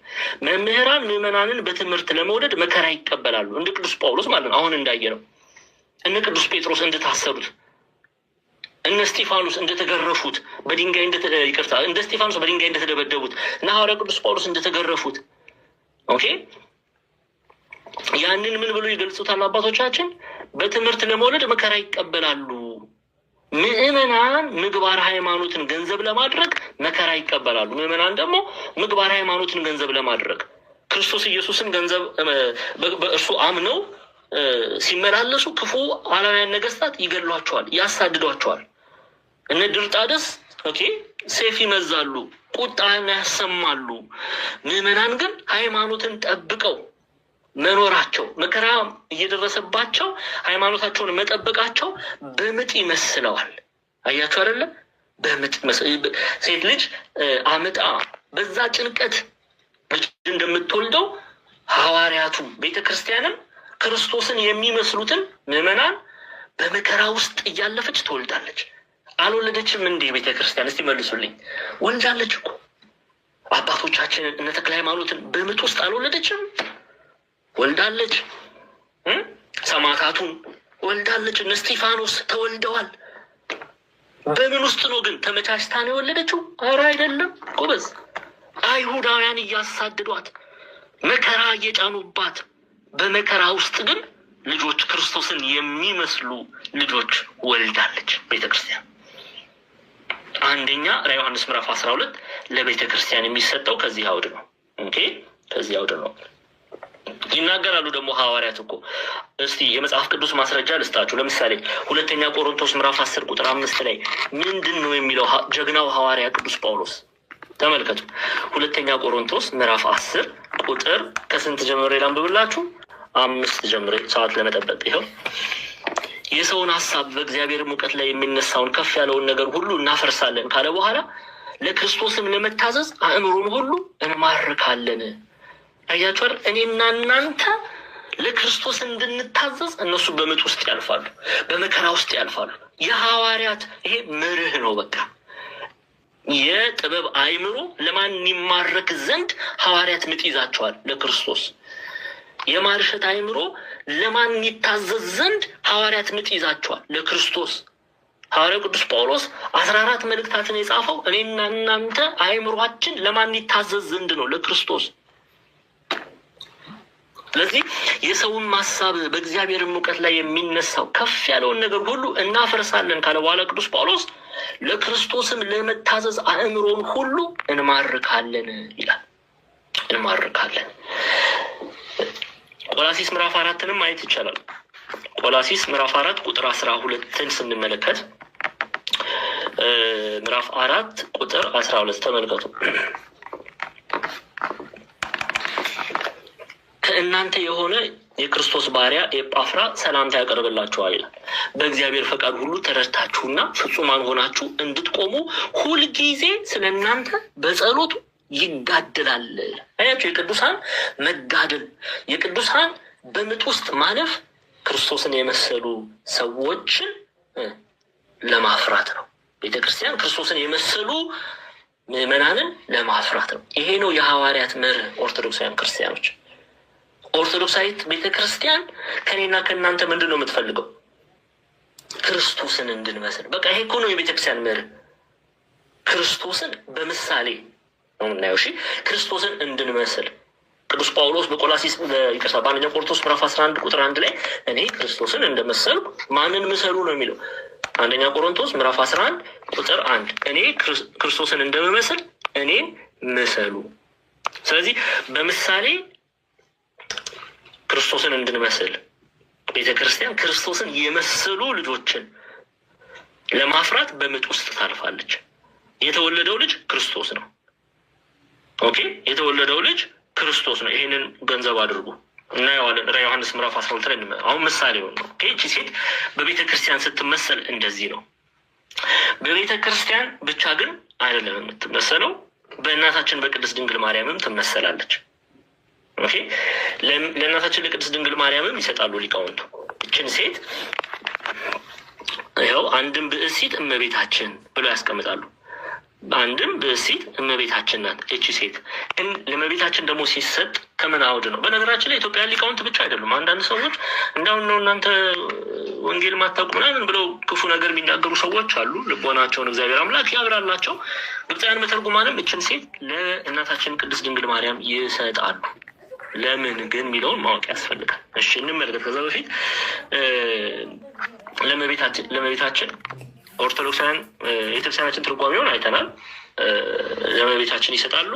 መምህራን ምዕመናንን በትምህርት ለመውለድ መከራ ይቀበላሉ። እንደ ቅዱስ ጳውሎስ ማለት ነው። አሁን እንዳየነው እነ ቅዱስ ጴጥሮስ እንደታሰሩት፣ እነ እስጢፋኖስ እንደተገረፉት በድንጋይ፣ ይቅርታ፣ እንደ እስጢፋኖስ በድንጋይ እንደተደበደቡት እና ሐዋርያ ቅዱስ ጳውሎስ እንደተገረፉት፣ okay፣ ያንን ምን ብሎ ይገልጹታል አባቶቻችን? በትምህርት ለመውለድ መከራ ይቀበላሉ። ምዕመናን ምግባር ሃይማኖትን ገንዘብ ለማድረግ መከራ ይቀበላሉ። ምዕመናን ደግሞ ምግባር ሃይማኖትን ገንዘብ ለማድረግ፣ ክርስቶስ ኢየሱስን ገንዘብ፣ በእርሱ አምነው ሲመላለሱ ክፉ አላውያን ነገስታት ይገድሏቸዋል፣ ያሳድዷቸዋል። እነ ድርጣድስ፣ okay፣ ሰይፍ ይመዛሉ፣ ቁጣን ያሰማሉ። ምዕመናን ግን ሃይማኖትን ጠብቀው መኖራቸው፣ መከራ እየደረሰባቸው ሃይማኖታቸውን መጠበቃቸው በምጥ ይመስለዋል። አያችሁ አይደለም? በምጥ፣ ሴት ልጅ አምጣ በዛ ጭንቀት ልጅ እንደምትወልደው ሐዋርያቱ፣ ቤተ ክርስቲያንም ክርስቶስን የሚመስሉትን ምዕመናን በመከራ ውስጥ እያለፈች ትወልዳለች። አልወለደችም እንዲህ ቤተ ክርስቲያን? እስቲ መልሱልኝ። ወልዳለች እኮ። አባቶቻችንን እነ ተክለ ሃይማኖትን በምጥ ውስጥ አልወለደችም? ወልዳለች። ሰማዕታቱን ወልዳለች። እነ እስጢፋኖስ ተወልደዋል። በምን ውስጥ ነው ግን? ተመቻችታ ነው የወለደችው? ኧረ አይደለም ጎበዝ። አይሁዳውያን እያሳደዷት፣ መከራ እየጫኑባት፣ በመከራ ውስጥ ግን ልጆች፣ ክርስቶስን የሚመስሉ ልጆች ወልዳለች ቤተክርስቲያን። አንደኛ ራዕየ ዮሐንስ ምዕራፍ 12 ለቤተ ክርስቲያን የሚሰጠው ከዚህ አውድ ነው። Okay፣ ከዚህ አውድ ነው ይናገራሉ ደግሞ ሐዋርያት እኮ። እስቲ የመጽሐፍ ቅዱስ ማስረጃ ልስጣችሁ። ለምሳሌ ሁለተኛ ቆሮንቶስ ምዕራፍ 10 ቁጥር 5 ላይ ምንድን ነው የሚለው ጀግናው ሐዋርያ ቅዱስ ጳውሎስ? ተመልከቱ። ሁለተኛ ቆሮንቶስ ምዕራፍ 10 ቁጥር ከስንት ጀምሬ ላንብብላችሁ? 5 ጀምሬ፣ ሰዓት ለመጠበቅ። ይኸው፣ የሰውን ሀሳብ በእግዚአብሔር እውቀት ላይ የሚነሳውን ከፍ ያለውን ነገር ሁሉ እናፈርሳለን ካለ በኋላ ለክርስቶስም ለመታዘዝ አእምሮን ሁሉ እንማርካለን። አያችሁ አይደል? እኔና እናንተ ለክርስቶስ እንድንታዘዝ እነሱ በምጥ ውስጥ ያልፋሉ፣ በመከራ ውስጥ ያልፋሉ። የሐዋርያት ይሄ መርህ ነው። በቃ የጥበብ አእምሮ ለማን ይማረክ ዘንድ ሐዋርያት ምጥ ይዛቸዋል? ለክርስቶስ። የማርሸት አእምሮ ለማን ይታዘዝ ዘንድ ሐዋርያት ምጥ ይዛቸዋል? ለክርስቶስ። ሐዋርያው ቅዱስ ጳውሎስ 14 መልእክታትን የጻፈው እኔና እናንተ አእምሯችን ለማን ይታዘዝ ዘንድ ነው? ለክርስቶስ። ስለዚህ የሰውን ሀሳብ በእግዚአብሔር እውቀት ላይ የሚነሳው ከፍ ያለውን ነገር ሁሉ እናፈርሳለን ካለ በኋላ ቅዱስ ጳውሎስ ለክርስቶስም ለመታዘዝ አእምሮን ሁሉ እንማርካለን ይላል። እንማርካለን። ቆላሲስ ምዕራፍ 4ንም ማየት ይቻላል። ቆላሲስ ምዕራፍ 4 ቁጥር 12ን ስንመለከት፣ ምዕራፍ 4 ቁጥር 12 ተመልከቱ። ከእናንተ የሆነ የክርስቶስ ባሪያ ኤጳፍራ ሰላምታ ያቀርብላችኋል ይላል። በእግዚአብሔር ፈቃድ ሁሉ ተረድታችሁና ፍጹማን ሆናችሁ እንድትቆሙ ሁልጊዜ ስለ እናንተ በጸሎቱ ይጋደላል። አያችሁ፣ የቅዱሳን መጋደል፣ የቅዱሳን በምጥ ውስጥ ማለፍ ክርስቶስን የመሰሉ ሰዎችን ለማፍራት ነው። ቤተክርስቲያን ክርስቶስን የመሰሉ ምዕመናንን ለማፍራት ነው። ይሄ ነው የሐዋርያት መርህ። ኦርቶዶክሳውያን ክርስቲያኖች፣ ኦርቶዶክሳዊት ቤተክርስቲያን ከኔና ከእናንተ ምንድን ነው የምትፈልገው? ክርስቶስን እንድንመስል። በቃ ይሄ እኮ ነው የቤተክርስቲያን መርህ። ክርስቶስን በምሳሌ ነው የምናየው። እሺ፣ ክርስቶስን እንድንመስል ቅዱስ ጳውሎስ በቆላሲስ፣ ይቅርታ፣ በአንደኛ ቆሮንቶስ ምዕራፍ 11 ቁጥር 1 ላይ እኔ ክርስቶስን እንደመሰልኩ ማንን ምሰሉ ነው የሚለው። አንደኛ ቆሮንቶስ ምዕራፍ 11 ቁጥር 1፣ እኔ ክርስቶስን እንደምመስል እኔን ምሰሉ። ስለዚህ በምሳሌ ክርስቶስን እንድንመስል ቤተ ክርስቲያን ክርስቶስን የመሰሉ ልጆችን ለማፍራት በምጥ ውስጥ ታልፋለች። የተወለደው ልጅ ክርስቶስ ነው። Okay፣ የተወለደው ልጅ ክርስቶስ ነው። ይህንን ገንዘብ አድርጉ፣ እናየዋለን። ራዕየ ዮሐንስ ምዕራፍ 12 ላይ አሁን ምሳሌ ነው። ይቺ ሴት በቤተ ክርስቲያን ስትመሰል እንደዚህ ነው። በቤተ ክርስቲያን ብቻ ግን አይደለም የምትመሰለው፣ በእናታችን በቅድስት ድንግል ማርያምም ትመሰላለች። Okay፣ ለእናታችን ለቅድስት ድንግል ማርያምም ይሰጣሉ ሊቃውንቱ። ይችን ሴት ይኸው አንድም ብእሲት እመቤታችን ብለው ያስቀምጣሉ። አንድም ብእሲት እመቤታችን ናት። እቺ ሴት ለእመቤታችን ደግሞ ሲሰጥ ከምን አውድ ነው? በነገራችን ላይ ኢትዮጵያ ሊቃውንት ብቻ አይደሉም። አንዳንድ ሰዎች እንዳሁን ነው እናንተ ወንጌል ማታውቁ ምናምን ብለው ክፉ ነገር የሚናገሩ ሰዎች አሉ። ልቦናቸውን እግዚአብሔር አምላክ ያብራላቸው። ግብፃውያን መተርጉማንም እችን ሴት ለእናታችን ቅድስት ድንግል ማርያም ይሰጣሉ። ለምን ግን የሚለውን ማወቅ ያስፈልጋል። እሺ፣ እንመልከት። ከዛ በፊት ለእመቤታችን ኦርቶዶክሳውያን ቤተክርስቲያናችን ትርጓሜውን አይተናል። ለእመቤታችን ይሰጣሉ።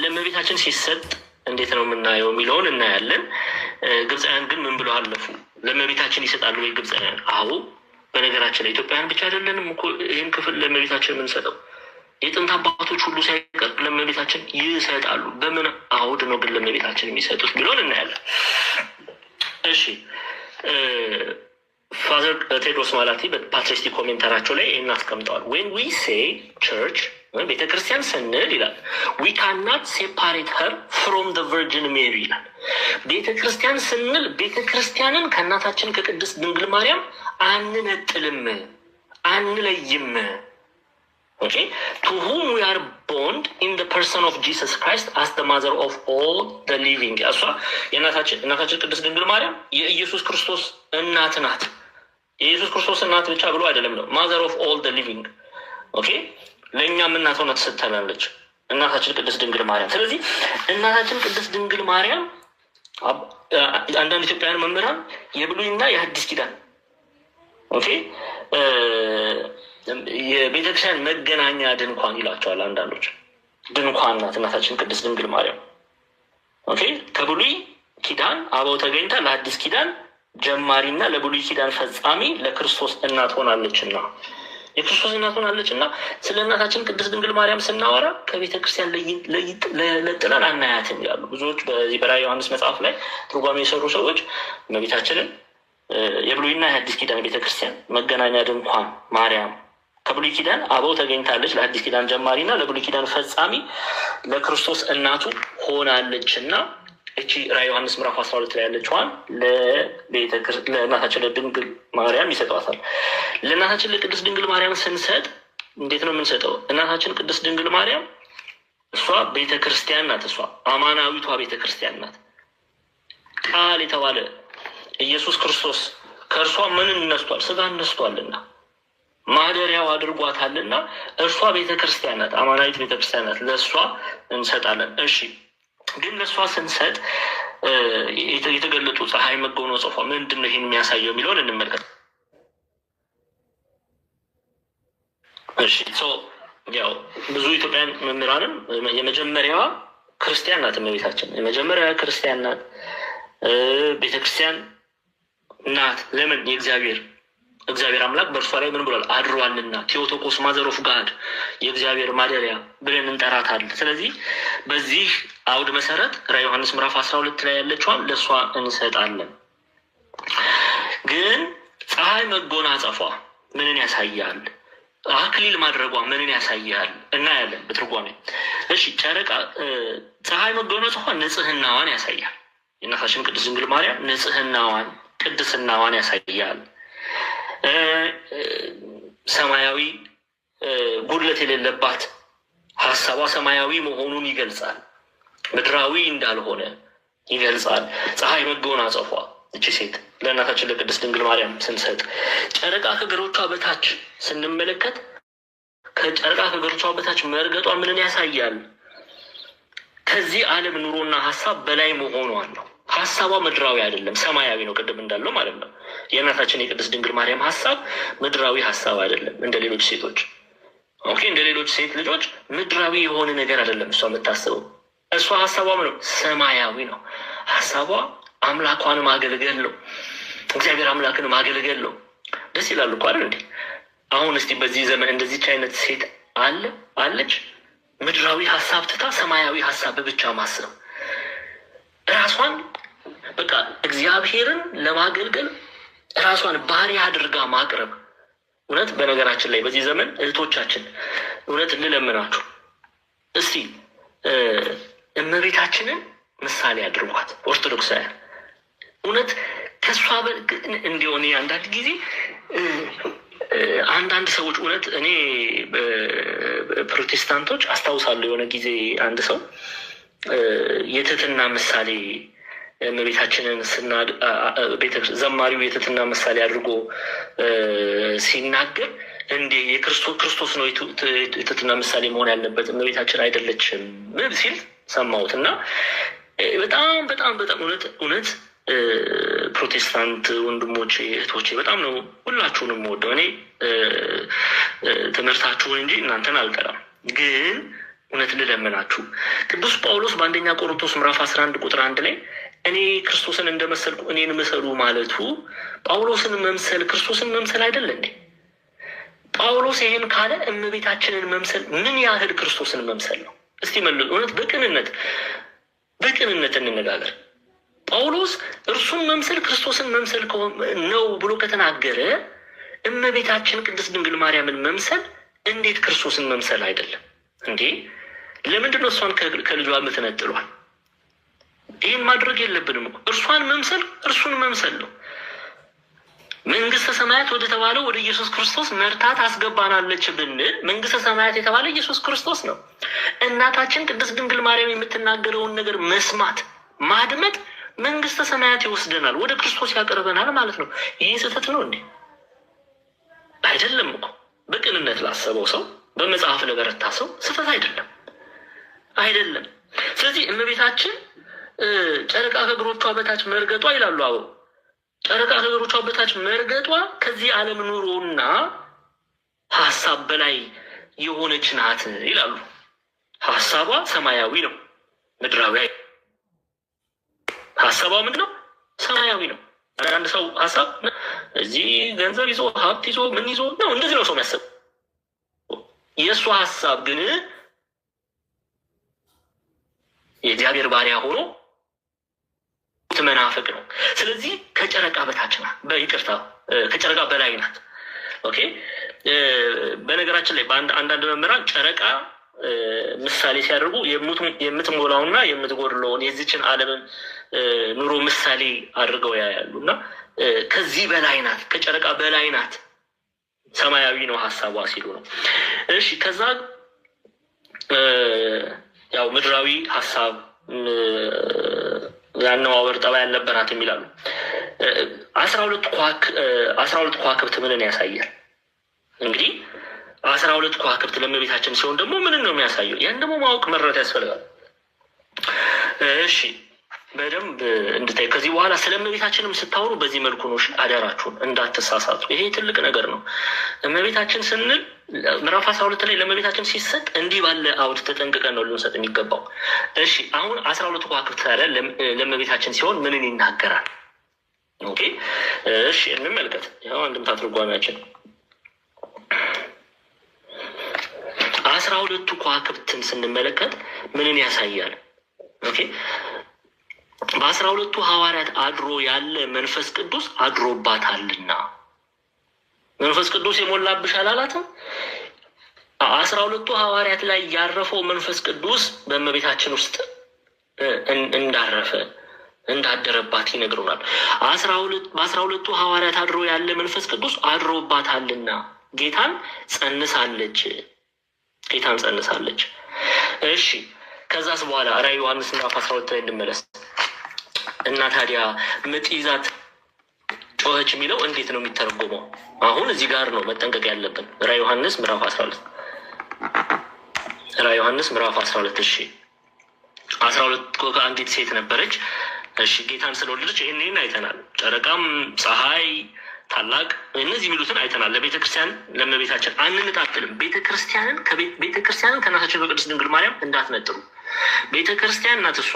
ለእመቤታችን ሲሰጥ እንዴት ነው የምናየው የሚለውን እናያለን። ግብፃውያን ግን ምን ብለው አለፉ? ለእመቤታችን ይሰጣሉ ወይ ግብፃውያን? አዎ። በነገራችን ላይ ኢትዮጵያውያን ብቻ አይደለንም እኮ ይህን ክፍል ለእመቤታችን የምንሰጠው፣ የጥንት አባቶች ሁሉ ሳይቀር ለእመቤታችን ይሰጣሉ። በምን አውድ ነው ግን ለእመቤታችን የሚሰጡት የሚለውን እናያለን። እሺ፣ Father ቴድሮስ ማላቲ በ patristic commentary ኣቸው ላይ ይህን አስቀምጠዋል። When we say church፣ ቤተክርስቲያን ስንል ይላል፣ ዊ ካናት ሴፓሬት ሀር ፍሮም ደ ቨርጅን ሜሪ ይላል። ቤተክርስቲያን ስንል ቤተክርስቲያንን ከእናታችን ከቅድስት ድንግል ማርያም አንነጥልም፣ አንለይም። Okay, to whom we are bound in the person of Jesus Christ as the mother of all the living። እሷ የእናታችን ቅድስት ድንግል ማርያም የኢየሱስ ክርስቶስ እናት ናት። የኢየሱስ ክርስቶስ እናት ብቻ ብሎ አይደለም ነው፣ mother of all the living። Okay፣ ለእኛም እናት ሆና ትሰጥተናለች እናታችን ቅድስት ድንግል ማርያም። ስለዚህ እናታችን ቅድስት ድንግል ማርያም አንዳንድ ኢትዮጵያውያን መምህራን የብሉይና የሐዲስ ኪዳን፣ okay፣ የቤተክርስቲያን መገናኛ ድንኳን ይላቸዋል። አንዳንዶች ድንኳን ናት እናታችን ቅድስት ድንግል ማርያም። Okay፣ ከብሉይ ኪዳን አበው ተገኝታ ለአዲስ ኪዳን ጀማሪና ለብሉይ ኪዳን ፈጻሚ ለክርስቶስ እናት ሆናለችና፣ የክርስቶስ እናት ሆናለችና ስለ እናታችን ቅድስት ድንግል ማርያም ስናወራ ከቤተ ክርስቲያን ለጥለን አናያትም ይላሉ ብዙዎች። በዚህ በራዕየ ዮሐንስ መጽሐፍ ላይ ትርጓሜ የሰሩ ሰዎች እመቤታችንን የብሉይና የአዲስ ኪዳን ቤተክርስቲያን መገናኛ ድንኳን ማርያም ከብሉይ ኪዳን አበው ተገኝታለች፣ ለአዲስ ኪዳን ጀማሪና ለብሉይ ኪዳን ፈጻሚ ለክርስቶስ እናቱ ሆናለች እና እቺ ራዕየ ዮሐንስ ምዕራፍ 12 ላይ ያለችዋን ለእናታችን ለድንግል ማርያም ይሰጧታል። ለእናታችን ለቅድስት ድንግል ማርያም ስንሰጥ እንዴት ነው የምንሰጠው? እናታችን ቅድስት ድንግል ማርያም እሷ ቤተ ክርስቲያን ናት። እሷ አማናዊቷ ቤተ ክርስቲያን ናት። ቃል የተባለ ኢየሱስ ክርስቶስ ከእርሷ ምንን ነስቷል? ስጋን ነስቷልና ማደሪያው አድርጓታልና እርሷ ቤተ ክርስቲያን ናት፣ አማናዊት ቤተ ክርስቲያን ናት። ለእሷ እንሰጣለን። እሺ፣ ግን ለእሷ ስንሰጥ የተገለጡ ፀሐይ መጎናጸፏ ምንድን ነው ይህን የሚያሳየው የሚለውን እንመልከት። እሺ፣ ያው ብዙ ኢትዮጵያን መምህራንም የመጀመሪያዋ ክርስቲያን ናት እመቤታችን፣ የመጀመሪያዋ ክርስቲያን ናት፣ ቤተክርስቲያን ናት። ለምን? የእግዚአብሔር አምላክ በእርሷ ላይ ምን ብሏል? አድሯልና። Theotokos፣ mother of God፣ የእግዚአብሔር ማደሪያ ብለን እንጠራታለን። ስለዚህ በዚህ አውድ መሰረት ራዕየ ዮሐንስ ምዕራፍ 12 ላይ ያለችዋን ለእሷ እንሰጣለን። ግን ፀሐይ መጎናጸፏ ምንን ያሳያል? አክሊል ማድረጓ ምንን ያሳያል? እናያለን በትርጓሜ። እሺ፣ ጨረቃ ፀሐይ መጎናጸፏ ንጽህናዋን ያሳያል። የእናታችን ቅድስት ድንግል ማርያም ንጽህናዋን፣ ቅድስናዋን ያሳያል። ሰማያዊ ጉድለት የሌለባት ሀሳቧ ሰማያዊ መሆኑን ይገልጻል። ምድራዊ እንዳልሆነ ይገልጻል። ፀሐይ መጎናጸፏ እቺ ሴት ለእናታችን ለቅድስት ድንግል ማርያም ስንሰጥ፣ ጨረቃ ከእግሮቿ በታች ስንመለከት ከጨረቃ ከእግሮቿ በታች መርገጧ ምንን ያሳያል? ከዚህ ዓለም ኑሮና ሀሳብ በላይ መሆኗን ነው። ሀሳቧ ምድራዊ አይደለም፣ ሰማያዊ ነው። ቅድም እንዳለው ማለት ነው። የእናታችን የቅድስት ድንግል ማርያም ሀሳብ ምድራዊ ሀሳብ አይደለም፣ እንደ ሌሎች ሴቶች። Okay፣ እንደ ሌሎች ሴት ልጆች ምድራዊ የሆነ ነገር አይደለም እሷ የምታስበው። እሷ ሀሳቧ ምነው ሰማያዊ ነው። ሀሳቧ አምላኳን ማገልገል ነው። እግዚአብሔር አምላክን ማገልገል ነው። ደስ ይላል እኮ አይደል እንዴ? አሁን እስቲ በዚህ ዘመን እንደዚች አይነት ሴት አለ አለች? ምድራዊ ሀሳብ ትታ ሰማያዊ ሀሳብ ብቻ ማሰብ፣ ራሷን በቃ እግዚአብሔርን ለማገልገል ራሷን ባሪያ አድርጋ ማቅረብ። እውነት በነገራችን ላይ በዚህ ዘመን እህቶቻችን እውነት እንለምናችሁ እስቲ እመቤታችንን ምሳሌ አድርጓት ኦርቶዶክሳውያን። እውነት ከእሷ እንዲሆን አንዳንድ ጊዜ አንዳንድ ሰዎች እውነት እኔ ፕሮቴስታንቶች አስታውሳለሁ፣ የሆነ ጊዜ አንድ ሰው የትህትና ምሳሌ እመቤታችንን ዘማሪው የትህትና ምሳሌ አድርጎ ሲናገር እንዴ የክርስቶስ ነው የትህትና ምሳሌ መሆን ያለበት፣ እመቤታችን አይደለችም ሲል ሰማሁት። እና በጣም በጣም በጣም እውነት እውነት ፕሮቴስታንት ወንድሞቼ እህቶቼ በጣም ነው ሁላችሁንም የምወደው። እኔ ትምህርታችሁን እንጂ እናንተን አልጠላም። ግን እውነት ልለምናችሁ፣ ቅዱስ ጳውሎስ በአንደኛ ቆሮንቶስ ምዕራፍ 11 ቁጥር 1 ላይ እኔ ክርስቶስን እንደመሰልኩ እኔን ምሰሉ ማለቱ ጳውሎስን መምሰል ክርስቶስን መምሰል አይደለ እንዴ? ጳውሎስ ይሄን ካለ እመቤታችንን መምሰል ምን ያህል ክርስቶስን መምሰል ነው? እስቲ መልሱ። እውነት በቅንነት በቅንነት እንነጋገር። ጳውሎስ እርሱን መምሰል ክርስቶስን መምሰል ነው ብሎ ከተናገረ እመቤታችን ቅድስት ድንግል ማርያምን መምሰል እንዴት ክርስቶስን መምሰል አይደለም እንዴ? ለምንድን ነው እሷን ከልጇ የምትነጥሏል? ይህን ማድረግ የለብንም እኮ። እርሷን መምሰል እርሱን መምሰል ነው። መንግስተ ሰማያት ወደ ተባለው ወደ ኢየሱስ ክርስቶስ መርታ ታስገባናለች ብንል መንግስተ ሰማያት የተባለ ኢየሱስ ክርስቶስ ነው። እናታችን ቅድስት ድንግል ማርያም የምትናገረውን ነገር መስማት ማድመጥ መንግስተ ሰማያት ይወስደናል፣ ወደ ክርስቶስ ያቀርበናል ማለት ነው። ይህ ስህተት ነው እንዴ? አይደለም እኮ። በቅንነት ላሰበው ሰው፣ በመጽሐፍ ለበረታ ሰው ስህተት አይደለም፣ አይደለም። ስለዚህ እመቤታችን ጨረቃ ከእግሮቿ በታች መርገጧ ይላሉ አበው፣ ጨረቃ ከእግሮቿ በታች መርገጧ ከዚህ ዓለም ኑሮና ሀሳብ በላይ የሆነች ናት ይላሉ። ሀሳቧ ሰማያዊ ነው፣ ምድራዊ ሀሳቧ ምንድን ነው? ሰማያዊ ነው። አንድ ሰው ሀሳብ እዚህ ገንዘብ ይዞ ሀብት ይዞ ምን ይዞ ነው፣ እንደዚህ ነው ሰው የሚያስበው። የእሱ ሀሳብ ግን የእግዚአብሔር ባሪያ ሆኖ መናፍቅ ነው። ስለዚህ ከጨረቃ በታች ናት፣ በይቅርታ ከጨረቃ በላይ ናት። Okay። በነገራችን ላይ አንዳንድ መምህራን ጨረቃ ምሳሌ ሲያደርጉ የምትሞላውና የምትጎድለውን የዚችን ዓለምን ኑሮ ምሳሌ አድርገው ያያሉ እና ከዚህ በላይ ናት፣ ከጨረቃ በላይ ናት፣ ሰማያዊ ነው ሀሳቧ ሲሉ ነው። እሺ፣ ከዛ ያው ምድራዊ ሀሳብ ያነዋወር ጠባይ ያልነበራትም ይላሉ። 12 ከዋክብት ምንን ያሳያል? እንግዲህ 12 ከዋክብት ለእመቤታችን ሲሆን ደግሞ ምንን ነው የሚያሳየው? ያን ደግሞ ማወቅ መረዳት ያስፈልጋል። እሺ፣ በደንብ እንድታይ ከዚህ በኋላ ስለ እመቤታችንም ስታወሩ በዚህ መልኩ ነው። አደራችሁን እንዳትሳሳቱ። ይሄ ትልቅ ነገር ነው። እመቤታችን ስንል ምዕራፍ 12 ላይ ለእመቤታችን ሲሰጥ እንዲህ ባለ አውድ ተጠንቅቀን ነው ልንሰጥ የሚገባው። እሺ፣ አሁን 12 ከዋክብት ታዲያ ለእመቤታችን ሲሆን ምንን ይናገራል? Okay፣ እሺ እንመልከት። ይኸው አንድምታ ትርጓሜያችን 12ቱ ከዋክብትን ስንመለከት ምንን ያሳያል? Okay፣ በ12ቱ ሐዋርያት አድሮ ያለ መንፈስ ቅዱስ አድሮባታልና መንፈስ ቅዱስ የሞላብሽ አላላትም? 12ቱ ሐዋርያት ላይ ያረፈው መንፈስ ቅዱስ በእመቤታችን ውስጥ እንዳረፈ እንዳደረባት ይነግሩናል። በ12ቱ ሐዋርያት አድሮ ያለ መንፈስ ቅዱስ አድሮባታልና ጌታን ጸንሳለች። ጌታን ጸንሳለች። እሺ፣ ከዛስ በኋላ ራዕየ ዮሐንስ ምዕራፍ 12 ላይ እንመለስ እና ታዲያ ምጥ ይዛት ጮኸች የሚለው እንዴት ነው የሚተረጎመው? አሁን እዚህ ጋር ነው መጠንቀቅ ያለብን። ራዕየ ዮሐንስ ምዕራፍ 12፣ ራዕየ ዮሐንስ ምዕራፍ 12። እሺ፣ 12 አንዲት ሴት ነበረች። እሺ፣ ጌታን ስለወለደች ይህን አይተናል። ጨረቃም ፀሐይ ታላቅ እነዚህ የሚሉትን አይተናል። ለቤተ ክርስቲያን ለእመቤታችን አንነጣጥልም። ቤተ ክርስቲያንን ከእናታችን ከቅድስት ድንግል ማርያም እንዳትነጥሉ። ቤተ ክርስቲያን ናት እሷ።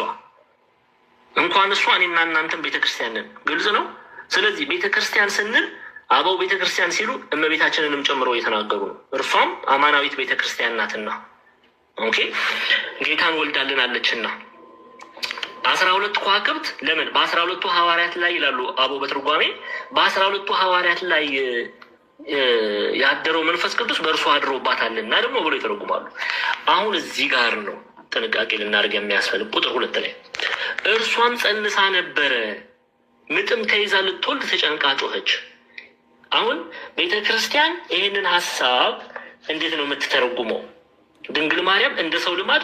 እንኳን እሷ እኔና እናንተም ቤተ ክርስቲያን ነን። ግልጽ ነው። ስለዚህ ቤተ ክርስቲያን ስንል አበው ቤተ ክርስቲያን ሲሉ እመቤታችንንም ጨምሮ እየተናገሩ ነው። እርሷም አማናዊት ቤተ ክርስቲያን ናትና፣ okay፣ ጌታን ወልዳልናለችና 12 ከዋክብት ለምን በ12ቱ ሐዋርያት ላይ ይላሉ አበው በትርጓሜ፣ በ12ቱ ሐዋርያት ላይ ያደረው መንፈስ ቅዱስ በእርሷ አድሮባታልና ደግሞ ብሎ ይተረጉማሉ። አሁን እዚህ ጋር ነው ጥንቃቄ ልናደርግ የሚያስፈልግ። ቁጥር 2 ላይ እርሷም ጸንሳ ነበረ፣ ምጥም ተይዛ ልትወልድ ተጨንቃ ጮኸች። አሁን ቤተ ክርስቲያን ይህንን ሀሳብ እንዴት ነው የምትተረጉመው? ድንግል ማርያም እንደ ሰው ልማድ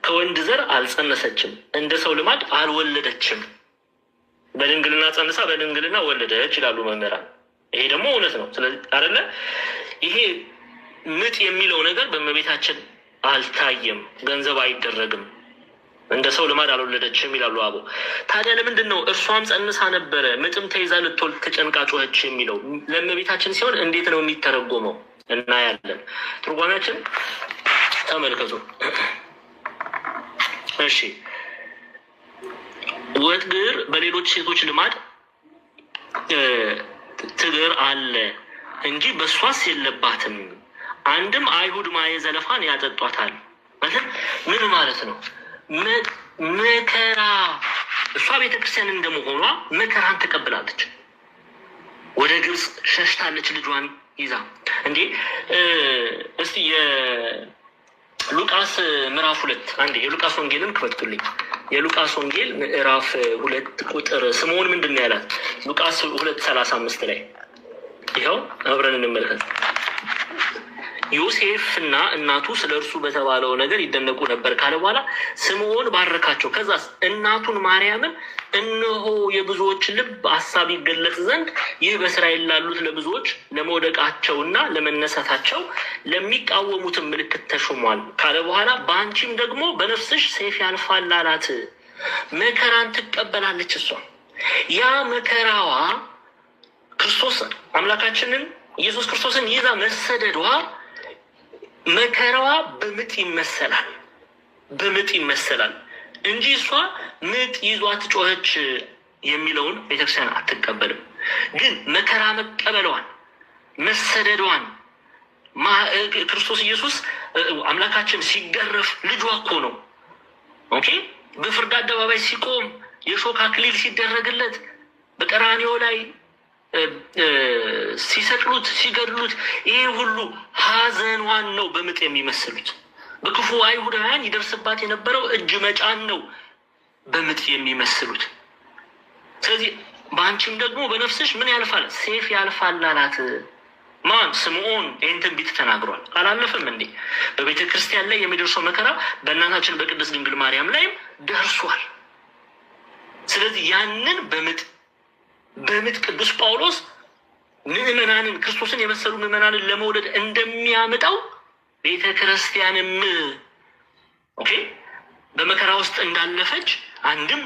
ከወንድ ዘር አልጸነሰችም፣ እንደ ሰው ልማድ አልወለደችም። በድንግልና ጸንሳ በድንግልና ወለደች ይላሉ መምህራን። ይሄ ደግሞ እውነት ነው። ስለዚህ አይደለ ይሄ ምጥ የሚለው ነገር በእመቤታችን አልታየም፣ ገንዘብ አይደረግም። እንደ ሰው ልማድ አልወለደችም ይላሉ አበው። ታዲያ ለምንድን ነው እርሷም ጸንሳ ነበረ ምጥም ተይዛ ልትወልድ ተጨንቃ ጮኸች የሚለው? ለእመቤታችን ሲሆን እንዴት ነው የሚተረጎመው? እናያለን። ትርጓሜያችን ተመልከቱ። እሺ፣ ወትግር በሌሎች ሴቶች ልማድ ትግር አለ እንጂ በእሷስ የለባትም። አንድም አይሁድ ማየ ዘለፋን ያጠጧታል። ማለት ምን ማለት ነው? መከራ እሷ ቤተክርስቲያን እንደመሆኗ መከራን ተቀብላለች። ወደ ግብፅ ሸሽታለች ልጇን ይዛ። እንዴ፣ እስቲ የሉቃስ ምዕራፍ 2፣ አንዴ የሉቃስ ወንጌልን ክፈቱልኝ። የሉቃስ ወንጌል ምዕራፍ 2 ቁጥር ስምዖን ምንድን ነው ያላት? ሉቃስ 2:35 ላይ ይኸው አብረን እንመልከት። ዮሴፍና እናቱ ስለ እርሱ በተባለው ነገር ይደነቁ ነበር ካለ በኋላ ስምዖን ባረካቸው። ከዛስ እናቱን ማርያምን እነሆ የብዙዎች ልብ ሀሳብ ይገለጽ ዘንድ ይህ በእስራኤል ላሉት ለብዙዎች ለመውደቃቸውና ለመነሳታቸው ለሚቃወሙትም ምልክት ተሾሟል ካለ በኋላ በአንቺም ደግሞ በነፍስሽ ሰይፍ ያልፋል አላት። መከራን ትቀበላለች እሷ። ያ መከራዋ ክርስቶስ አምላካችንን ኢየሱስ ክርስቶስን ይዛ መሰደዷ መከራዋ በምጥ ይመሰላል፣ በምጥ ይመሰላል እንጂ እሷ ምጥ ይዟት ጮኸች የሚለውን ቤተክርስቲያን አትቀበልም። ግን መከራ መቀበሏን፣ መሰደዷን፣ ክርስቶስ ኢየሱስ አምላካችን ሲገረፍ ልጇ እኮ ነው። Okay፣ በፍርድ አደባባይ ሲቆም፣ የሾህ አክሊል ሲደረግለት፣ በቀራንዮ ላይ ሲሰቅሉት፣ ሲገድሉት፣ ይሄ ሁሉ ሐዘኗን ነው በምጥ የሚመስሉት። በክፉ አይሁዳውያን ይደርስባት የነበረው እጅ መጫን ነው በምጥ የሚመስሉት። ስለዚህ በአንቺም ደግሞ በነፍስሽ ምን ያልፋል? ሰይፍ ያልፋል አላት። ማን? ስምዖን ይህን ትንቢት ተናግሯል። አላለፈም እንዴ? በቤተ ክርስቲያን ላይ የሚደርሰው መከራ በእናታችን በቅድስት ድንግል ማርያም ላይም ደርሷል። ስለዚህ ያንን በምጥ ቅዱስ ጳውሎስ ምዕመናንን፣ ክርስቶስን የመሰሉ ምዕመናንን ለመውለድ እንደሚያምጠው ቤተ ክርስቲያንም okay በመከራ ውስጥ እንዳለፈች አንድም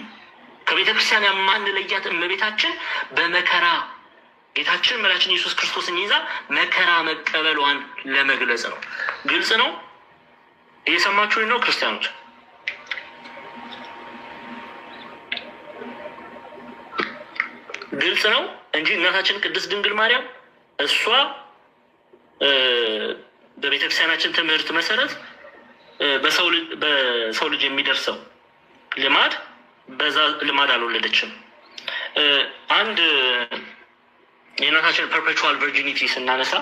ከቤተ ክርስቲያን የማንለያት እመቤታችን በመከራ ጌታችን መድኃኒታችን ኢየሱስ ክርስቶስን ይዛ መከራ መቀበሏን ለመግለጽ ነው። ግልጽ ነው። እየሰማችሁኝ ነው ክርስቲያኖች? ግልጽ ነው እንጂ እናታችን ቅድስት ድንግል ማርያም እሷ በቤተክርስቲያናችን ትምህርት መሰረት በሰው ልጅ የሚደርሰው ልማድ በዛ ልማድ አልወለደችም። አንድ የእናታችን perpetual virginity ስናነሳ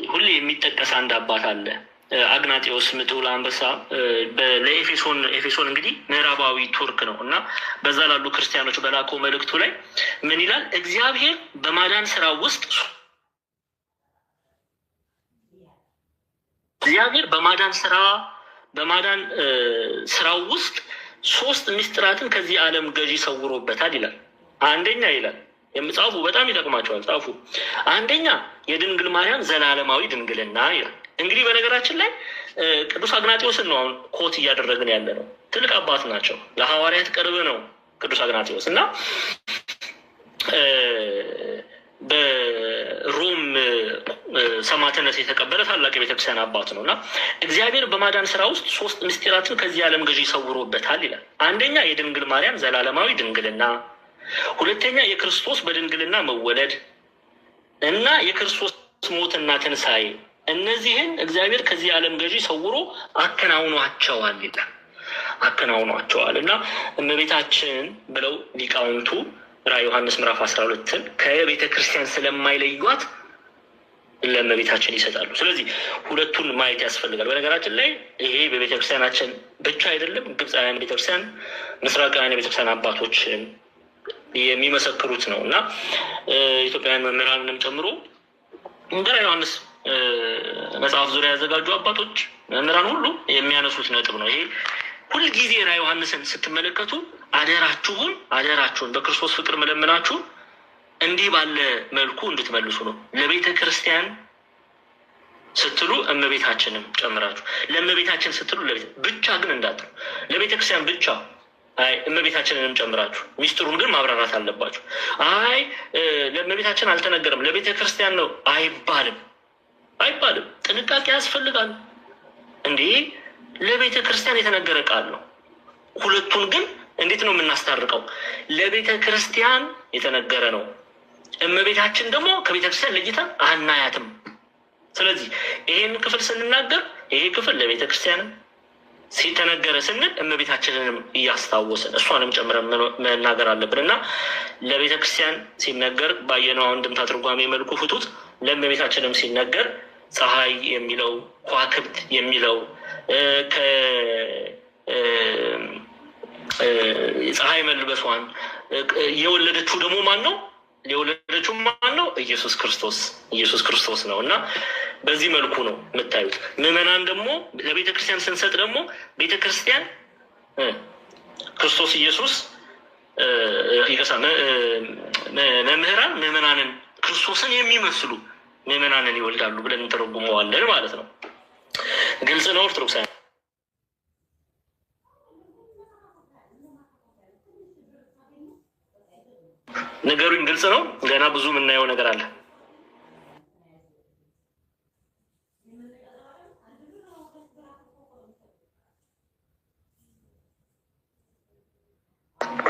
ሁሌ የሚጠቀስ አንድ አባት አለ። አግናጤዎስ ምጥውለ አንበሳ ለኤፌሶን፣ ኤፌሶን እንግዲህ ምዕራባዊ ቱርክ ነው፣ እና በዛ ላሉ ክርስቲያኖች በላከው መልእክቱ ላይ ምን ይላል? እግዚአብሔር በማዳን ስራ ውስጥ እግዚአብሔር በማዳን ስራው ውስጥ ሶስት ምስጢራትን ከዚህ ዓለም ገዢ ሰውሮበታል ይላል። አንደኛ ይላል፣ የምጻፉ በጣም ይጠቅማቸዋል፣ ጻፉ። አንደኛ የድንግል ማርያም ዘላለማዊ ድንግልና ይላል። እንግዲህ በነገራችን ላይ ቅዱስ አግናጢዎስን ነው አሁን quote እያደረግን ያለ ነው። ትልቅ አባት ናቸው። ለሐዋርያት ቅርብ ነው ቅዱስ አግናጢዎስ እና በሮም ሰማዕትነት የተቀበለ ታላቅ የቤተክርስቲያን አባት ነው እና እግዚአብሔር በማዳን ስራ ውስጥ ሶስት ምስጢራትን ከዚህ ዓለም ገዢ ሰውሮበታል ይላል። አንደኛ የድንግል ማርያም ዘላለማዊ ድንግልና፣ ሁለተኛ የክርስቶስ በድንግልና መወለድ እና የክርስቶስ ሞትና ትንሣኤ። እነዚህን እግዚአብሔር ከዚህ ዓለም ገዢ ሰውሮ አከናውኗቸዋል ይላል። አከናውኗቸዋል እና እመቤታችን ብለው ሊቃውንቱ ራዕየ ዮሐንስ ምዕራፍ 12ን ከቤተ ክርስቲያን ስለማይለዩት ለእመቤታችን ይሰጣሉ። ስለዚህ ሁለቱን ማየት ያስፈልጋል። በነገራችን ላይ ይሄ በቤተክርስቲያናችን ብቻ አይደለም፣ ግብፃውያን ቤተክርስቲያን፣ ምስራቃውያን የቤተክርስቲያን አባቶችን የሚመሰክሩት ነው እና ኢትዮጵያውያን መምህራንንም ጨምሮ ራዕየ ዮሐንስ መጽሐፍ ዙሪያ ያዘጋጁ አባቶች መምህራን ሁሉ የሚያነሱት ነጥብ ነው። ይሄ ሁልጊዜ ራዕየ ዮሐንስን ስትመለከቱ አደራችሁን አደራችሁን በክርስቶስ ፍቅር መለመናችሁ እንዲህ ባለ መልኩ እንድትመልሱ ነው። ለቤተ ክርስቲያን ስትሉ እመቤታችንም ጨምራችሁ፣ ለእመቤታችን ስትሉ ብቻ ግን እንዳትሉ፣ ለቤተ ክርስቲያን ብቻ አይ እመቤታችንንም ጨምራችሁ ሚስጥሩን ግን ማብራራት አለባችሁ። አይ ለእመቤታችን አልተነገረም ለቤተ ክርስቲያን ነው አይባልም፣ አይባልም። ጥንቃቄ ያስፈልጋል። እንዴ ለቤተ ክርስቲያን የተነገረ ቃል ነው። ሁለቱን ግን እንዴት ነው የምናስታርቀው? ለቤተ ክርስቲያን የተነገረ ነው። እመቤታችን ደግሞ ከቤተ ክርስቲያን ለይተን አናያትም። ስለዚህ ይሄን ክፍል ስንናገር ይሄ ክፍል ለቤተ ክርስቲያንም ሲተነገረ ስንል እመቤታችንንም እያስታወስን እሷንም ጨምረን መናገር አለብን እና ለቤተ ክርስቲያን ሲነገር ባየነው አንድምታ ትርጓሜ መልኩ ፍቱት። ለእመቤታችንም ሲነገር ፀሐይ የሚለው ከዋክብት የሚለው ፀሐይ መልበሷን የወለደችው ደግሞ ማን ነው? የወለደችው ማን ነው? ኢየሱስ ክርስቶስ፣ ኢየሱስ ክርስቶስ ነው። እና በዚህ መልኩ ነው የምታዩት። ምዕመናን ደግሞ ለቤተ ክርስቲያን ስንሰጥ ደግሞ ቤተ ክርስቲያን ክርስቶስ ኢየሱስ ይቅርታ፣ መምህራን ምዕመናንን ክርስቶስን የሚመስሉ ምዕመናንን ይወልዳሉ ብለን እንተረጉመዋለን ማለት ነው። ግልጽ ነው ኦርቶዶክሳውያን? ንገሩኝ። ግልጽ ነው? ገና ብዙ የምናየው ነገር አለ።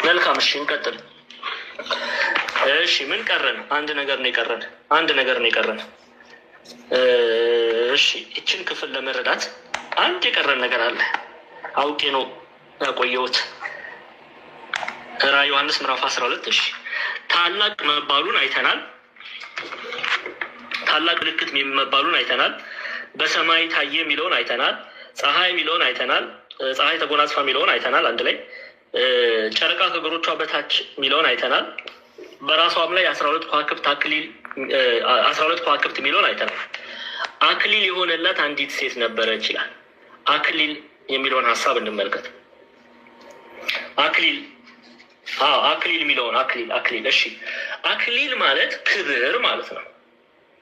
መልካም። እሺ እንቀጥል። እሺ ምን ቀረን? አንድ ነገር ነው የቀረን። አንድ ነገር ነው የቀረን። እሺ ይችን ክፍል ለመረዳት አንድ የቀረን ነገር አለ። አውቄ ነው ያቆየሁት። ራዕየ ዮሐንስ ምዕራፍ 12። እሺ ታላቅ መባሉን አይተናል። ታላቅ ምልክት መባሉን አይተናል። በሰማይ ታየ የሚለውን አይተናል። ፀሐይ የሚለውን አይተናል። ፀሐይ ተጎናጽፋ የሚለውን አይተናል። አንድ ላይ ጨረቃ ከእግሮቿ በታች የሚለውን አይተናል። በራሷም ላይ 12 ከዋክብት አክሊል 12 ከዋክብት የሚለውን አይተናል። አክሊል የሆነላት አንዲት ሴት ነበረች ይላል። አክሊል የሚለውን ሀሳብ እንመልከት። አክሊል፣ አዎ አክሊል የሚለውን አክሊል አክሊል። እሺ አክሊል ማለት ክብር ማለት ነው።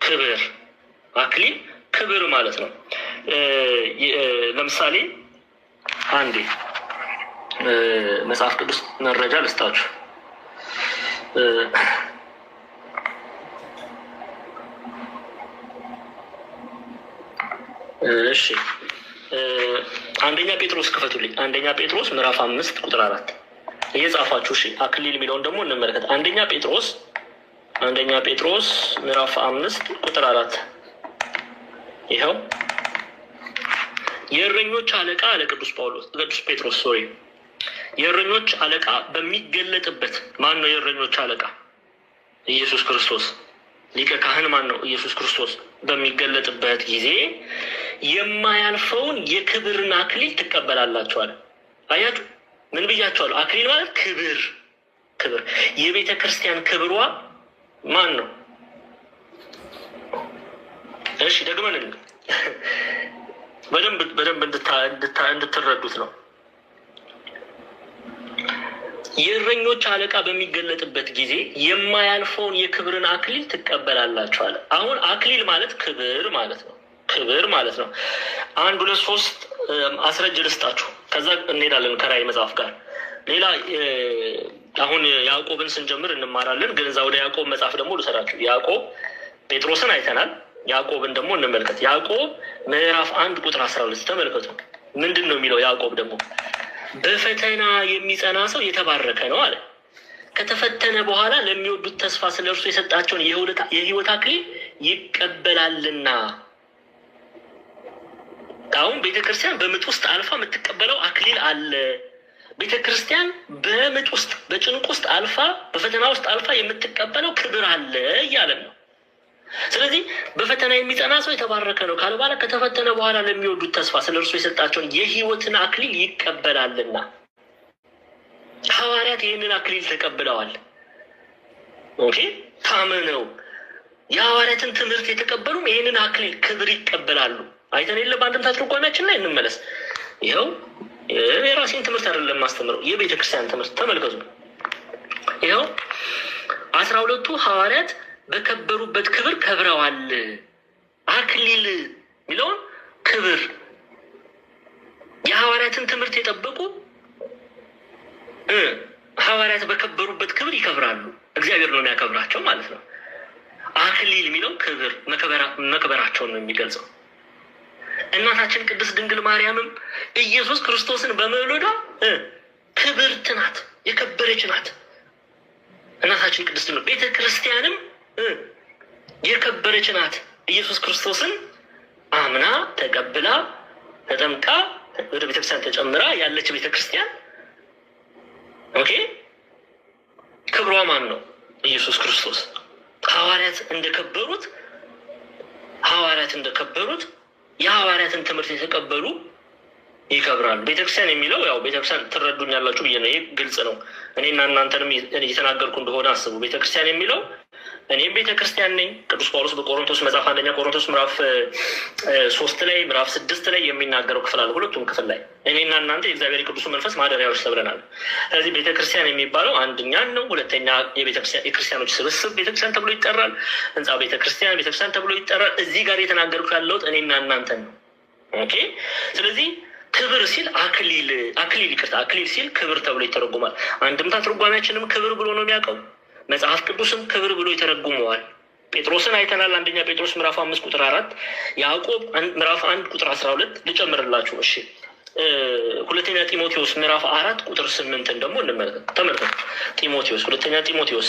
ክብር፣ አክሊል ክብር ማለት ነው። ለምሳሌ አንዴ መጽሐፍ ቅዱስ መረጃ ልስጣችሁ። እሺ አንደኛ ጴጥሮስ ክፈቱልኝ። አንደኛ ጴጥሮስ ምዕራፍ 5 ቁጥር 4 እየጻፋችሁ። እሺ አክሊል የሚለውን ደግሞ እንመለከት። አንደኛ ጴጥሮስ ምዕራፍ 5 ቁጥር 4 ይኸው የእረኞች አለቃ አለ ቅዱስ ጳውሎስ፣ ቅዱስ ጴጥሮስ sorry፣ የእረኞች አለቃ በሚገለጥበት። ማን ነው የእረኞች አለቃ? ኢየሱስ ክርስቶስ። ሊቀ ካህን ማን ነው? ኢየሱስ ክርስቶስ በሚገለጥበት ጊዜ የማያልፈውን የክብርን አክሊል ትቀበላላችሁ አለ። አያችሁ፣ ምን ብያችኋለሁ? አክሊል ማለት ክብር፣ ክብር። የቤተ ክርስቲያን ክብሯ ማን ነው? እሺ ደግመን በደንብ በደንብ እንድትረዱት ነው። የእረኞች አለቃ በሚገለጥበት ጊዜ የማያልፈውን የክብርን አክሊል ትቀበላላችሁ አለ። አሁን አክሊል ማለት ክብር ማለት ነው። ክብር ማለት ነው። አንድ፣ ሁለት፣ ሶስት አስረጅ ልስጣችሁ፣ ከዛ እንሄዳለን ከራዕይ መጽሐፍ ጋር። ሌላ አሁን ያዕቆብን ስንጀምር እንማራለን፣ ግን እዛ ወደ ያዕቆብ መጽሐፍ ደግሞ ልሰራችሁ። ያዕቆብ፣ ጴጥሮስን አይተናል። ያዕቆብን ደግሞ እንመልከት። ያዕቆብ ምዕራፍ 1 ቁጥር 12 ተመልከቱ። ምንድን ነው የሚለው? ያዕቆብ ደግሞ በፈተና የሚጸና ሰው የተባረከ ነው አለ። ከተፈተነ በኋላ ለሚወዱት ተስፋ ስለ እርሱ የሰጣቸውን የሕይወት አክሊል ይቀበላልና። አሁን ቤተክርስቲያን በምጥ ውስጥ አልፋ የምትቀበለው አክሊል አለ። ቤተክርስቲያን በምጥ ውስጥ፣ በጭንቅ ውስጥ አልፋ፣ በፈተና ውስጥ አልፋ የምትቀበለው ክብር አለ እያለን ነው። ስለዚህ በፈተና የሚጸና ሰው የተባረከ ነው ካለ በኋላ ከተፈተነ በኋላ ለሚወዱት ተስፋ ስለ እርሱ የሰጣቸውን የሕይወትን አክሊል ይቀበላልና። ሐዋርያት ይህንን አክሊል ተቀብለዋል። Okay፣ ታምነው የሐዋርያትን ትምህርት የተቀበሉም ይህንን አክሊል ክብር ይቀበላሉ። አይተን የለ በአንድምታ ትርጓሜያችን ላይ እንመለስ። ይኸው የራሴን ትምህርት አይደለም የማስተምረው፣ የቤተ ክርስቲያን ትምህርት ተመልከቱ። ይኸው 12ቱ ሐዋርያት በከበሩበት ክብር ከብረዋል። አክሊል የሚለውን ክብር፣ የሐዋርያትን ትምህርት የጠበቁ ሐዋርያት በከበሩበት ክብር ይከብራሉ። እግዚአብሔር ነው የሚያከብራቸው ማለት ነው። አክሊል የሚለው ክብር መክበራቸውን ነው የሚገልጸው። እናታችን ቅድስት ድንግል ማርያምም ኢየሱስ ክርስቶስን በመውለዷ ክብርት ናት፣ የከበረች ናት። እናታችን ቅድስት ድንግል፣ ቤተ ክርስቲያንም የከበረች ናት። ኢየሱስ ክርስቶስን አምና ተቀብላ ተጠምቃ ወደ ቤተክርስቲያን ተጨምራ ያለች ቤተክርስቲያን፣ okay፣ ክብሯ ማን ነው? ኢየሱስ ክርስቶስ። ሐዋርያት እንደከበሩት የሐዋርያትን ትምህርት የተቀበሉ ይከብራሉ። ቤተክርስቲያን የሚለው ያው ቤተክርስቲያን ትረዱኛላችሁ ብዬ ነው። ይህ ግልጽ ነው። እኔና እናንተንም እየተናገርኩ እንደሆነ አስቡ። ቤተክርስቲያን የሚለው እኔም ቤተክርስቲያን ነኝ። ቅዱስ ጳውሎስ በቆሮንቶስ መጽሐፍ፣ አንደኛ ቆሮንቶስ ምዕራፍ 3 ላይ፣ ምዕራፍ 6 ላይ የሚናገረው ክፍል አለ። ሁለቱም ክፍል ላይ እኔና እናንተ የእግዚአብሔር የቅዱሱ መንፈስ ማደሪያዎች ተብለናል። ስለዚህ ቤተክርስቲያን የሚባለው አንደኛን ነው። ሁለተኛ የክርስቲያኖች ስብስብ ቤተክርስቲያን ተብሎ ይጠራል። ህንፃ ቤተክርስቲያን ቤተክርስቲያን ተብሎ ይጠራል። እዚህ ጋር የተናገርኩ ያለሁት እኔና እናንተን ነው። Okay፣ ስለዚህ ክብር ሲል አክሊል፣ አክሊል ይቅርታ፣ አክሊል ሲል ክብር ተብሎ ይተረጉማል። አንድምታ ትርጓሜያችንም ክብር ብሎ ነው የሚያውቀው። መጽሐፍ ቅዱስም ክብር ብሎ ይተረጉመዋል። ጴጥሮስን አይተናል። አንደኛ ጴጥሮስ ምዕራፍ 5 ቁጥር 4፣ ያዕቆብ ምዕራፍ 1 ቁጥር 12 ልጨምርላችሁ። እሺ፣ ሁለተኛ ጢሞቴዎስ ምዕራፍ 4 ቁጥር 8ን ደግሞ እንመልከት። ተመልከቱ። ጢሞቴዎስ፣ ሁለተኛ ጢሞቴዎስ፣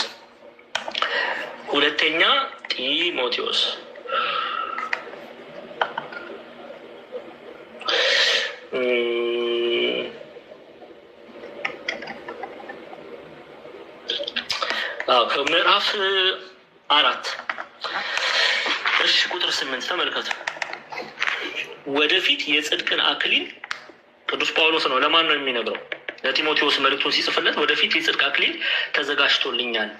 ሁለተኛ ጢሞቴዎስ ምዕራፍ 4፣ እሺ፣ ቁጥር 8 ተመልከቱ። ወደፊት የጽድቅን አክሊል፣ ቅዱስ ጳውሎስ ነው፣ ለማን ነው የሚነግረው? ለጢሞቴዎስ መልእክቱን ሲጽፍለት ወደፊት የጽድቅ አክሊል ተዘጋጅቶልኛል፣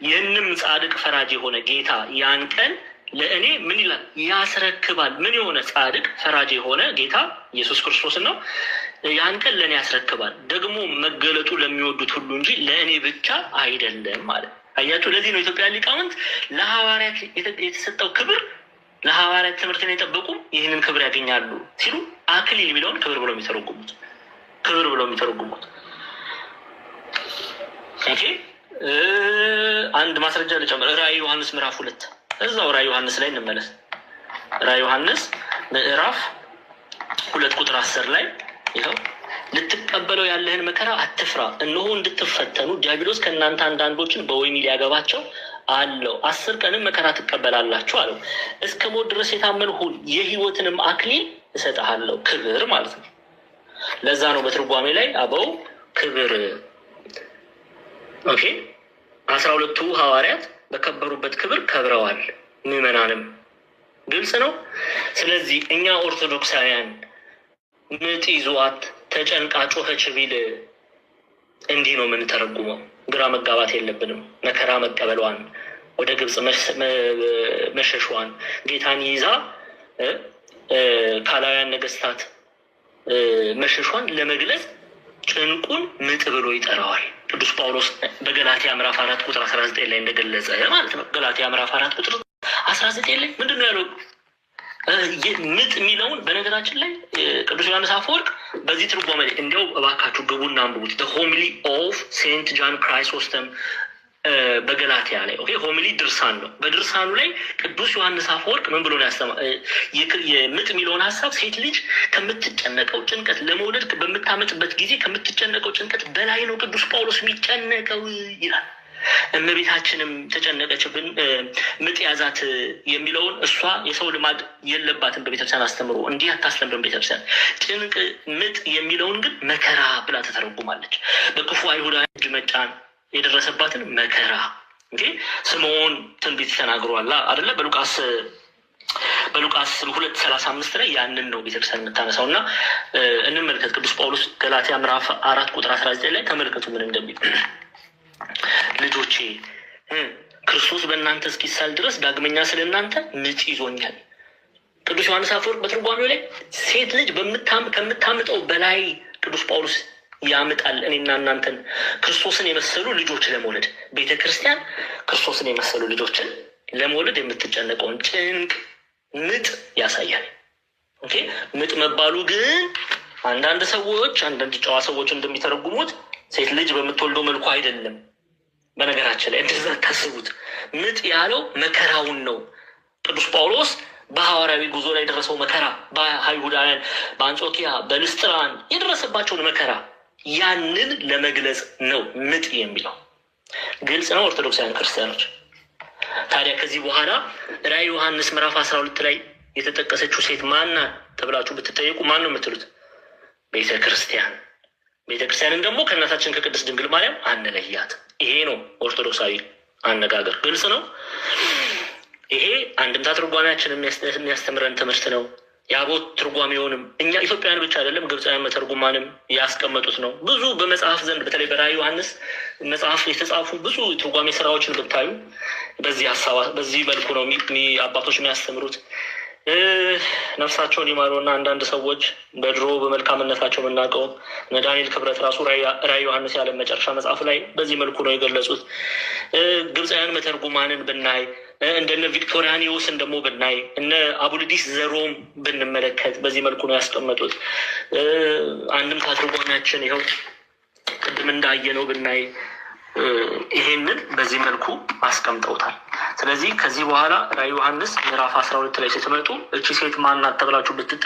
ይህንም ጻድቅ ፈራጅ የሆነ ጌታ ያን ቀን ለእኔ ምን ይላል? ያስረክባል። ምን የሆነ? ጻድቅ ፈራጅ የሆነ ጌታ ኢየሱስ ክርስቶስን ነው። ያን ቀን ለእኔ ያስረክባል። ደግሞ መገለጡ ለሚወዱት ሁሉ እንጂ ለእኔ ብቻ አይደለም ማለት። አያችሁ፣ ለዚህ ነው ኢትዮጵያ ሊቃውንት ለሐዋርያት የተሰጠው ክብር፣ ለሐዋርያት ትምህርትን የጠበቁ ይህንን ክብር ያገኛሉ ሲሉ አክሊል የሚለውን ክብር ብለው የሚተረጉሙት፣ ክብር ብለው የሚተረጉሙት። Okay፣ አንድ ማስረጃ ልጨምር። ራዕይ ዮሐንስ ምዕራፍ 2፣ እዛው ራዕይ ዮሐንስ ላይ እንመለስ። ራዕይ ዮሐንስ ምዕራፍ 2 ቁጥር 10 ላይ ይኸው ልትቀበለው ያለህን መከራ አትፍራ። እነሆ እንድትፈተኑ ዲያብሎስ ከእናንተ አንዳንዶችን በወህኒ ሊያገባቸው አለው። 10 ቀንም መከራ ትቀበላላችሁ አለው። እስከ ሞት ድረስ የታመንህ ሁን፣ የሕይወትንም አክሊል እሰጥሃለሁ። ክብር ማለት ነው። ለዛ ነው በትርጓሜ ላይ አበው ክብር፣ okay፣ 12ቱ ሐዋርያት በከበሩበት ክብር ከብረዋል። ምዕመናንም ግልጽ ነው። ስለዚህ እኛ ኦርቶዶክሳውያን ምጥ ይዟት ተጨንቃ ጮኸች ቢል እንዲህ ነው የምንተረጉመው። ግራ መጋባት የለብንም። መከራ መቀበሏን፣ ወደ ግብፅ መሸሿን፣ ጌታን ይዛ ካላውያን ነገስታት መሸሿን ለመግለጽ ጭንቁን ምጥ ብሎ ይጠራዋል። ቅዱስ ጳውሎስ በገላትያ ምዕራፍ 4 ቁጥር 19 ላይ እንደገለጸ ማለት ነው። ገላትያ ምዕራፍ 4 ቁጥር 19 ላይ ምንድን ነው ያለው? ምጥ የሚለውን በነገራችን ላይ ቅዱስ ዮሐንስ አፈወርቅ በዚህ ትርጓሜ ላይ፣ እንዲያው እባካችሁ ግቡና አንብቡት። Homily of Saint John Chrysostom በገላትያ ላይ፣ okay፣ homily ድርሳን ነው። በድርሳኑ ላይ ቅዱስ ዮሐንስ አፈወርቅ ምን ብሎ ነው የምጥ የሚለውን ሀሳብ? ሴት ልጅ ከምትጨነቀው ጭንቀት፣ ለመውለድ በምታመጥበት ጊዜ ከምትጨነቀው ጭንቀት በላይ ነው ቅዱስ ጳውሎስ የሚጨነቀው ይላል። እመቤታችንም ተጨነቀችብን፣ ምጥ ያዛት የሚለውን እሷ የሰው ልማድ የለባትም። በቤተክርስቲያን አስተምሮ እንዲህ አታስተምርም ቤተክርስቲያን። ጭንቅ ምጥ የሚለውን ግን መከራ ብላ ተተረጉማለች። በክፉ አይሁዳ እጅ መጫን የደረሰባትን መከራ እንግዲህ ስምዖን ትንቢት ተናግሯል አይደለ? በሉቃስ 2:35 ላይ ያንን ነው ቤተክርስቲያን የምታነሳው። እና እንመልከት። ቅዱስ ጳውሎስ ገላትያ ምዕራፍ 4 ቁጥር 19 ላይ ተመልከቱ ምን እንደሚል። ልጆቼ፣ ክርስቶስ በእናንተ እስኪሳል ድረስ ዳግመኛ ስለ እናንተ ምጥ ይዞኛል። ቅዱስ ዮሐንስ አፈወርቅ በትርጓሜው ላይ ሴት ልጅ ከምታምጠው በላይ ቅዱስ ጳውሎስ ያምጣል እኔና እናንተን ክርስቶስን የመሰሉ ልጆች ለመውለድ። ቤተ ክርስቲያን ክርስቶስን የመሰሉ ልጆችን ለመውለድ የምትጨነቀውን ጭንቅ ምጥ ያሳያል። Okay፣ ምጥ መባሉ ግን አንዳንድ ሰዎች፣ አንዳንድ ጨዋ ሰዎች እንደሚተረጉሙት ሴት ልጅ በምትወልደው መልኩ አይደለም። በነገራችን ላይ እንደዛ ታስቡት። ምጥ ያለው መከራውን ነው። ቅዱስ ጳውሎስ በሐዋርያዊ ጉዞ ላይ የደረሰው መከራ፣ በአይሁዳውያን፣ በአንጾኪያ፣ በልስጥራን የደረሰባቸውን መከራ ያንን ለመግለጽ ነው ምጥ የሚለው። ግልጽ ነው ኦርቶዶክሳውያን ክርስቲያኖች። ታዲያ ከዚህ በኋላ ራዕየ ዮሐንስ ምዕራፍ 12 ላይ የተጠቀሰችው ሴት ማናት ተብላችሁ ብትጠየቁ ማን ነው የምትሉት? ቤተ ክርስቲያን። ቤተ ክርስቲያንን ደግሞ ከእናታችን ከቅድስት ድንግል ማርያም አንለያት። ይሄ ነው ኦርቶዶክሳዊ አነጋገር። ግልጽ ነው። ይሄ አንድምታ ትርጓሜያችን የሚያስተምረን ትምህርት ነው። የአቦት ትርጓሜውንም እኛ ኢትዮጵያውያን ብቻ አይደለም፣ ግብፃውያን መተርጉማንም ያስቀመጡት ነው። ብዙ በመጽሐፍ ዘንድ በተለይ በራዕየ ዮሐንስ መጽሐፍ የተጻፉ ብዙ ትርጓሜ ስራዎችን ብታዩ በዚህ ሀሳብ በዚህ መልኩ ነው አባቶች የሚያስተምሩት። ነፍሳቸውን ይማረውና አንዳንድ ሰዎች በድሮ በመልካምነታቸው የምናውቀው እነ ዳንኤል ክብረት ራሱ ራዕየ ዮሐንስ ያለ መጨረሻ መጽሐፍ ላይ በዚህ መልኩ ነው የገለጹት። ግብፃውያን መተርጉማንን ብናይ፣ እንደነ ቪክቶሪያኒዎስን ደግሞ ብናይ፣ እነ አቡልዲስ ዘሮም ብንመለከት በዚህ መልኩ ነው ያስቀመጡት። አንድምታ ትርጓሜያችን ይኸው ቅድም እንዳየነው ብናይ ይሄንን በዚህ መልኩ አስቀምጠውታል። ስለዚህ ከዚህ በኋላ ራዕየ ዮሐንስ ምዕራፍ 12 ላይ ስትመጡ እቺ ሴት ማናት ተብላችሁ ብትጠየቁ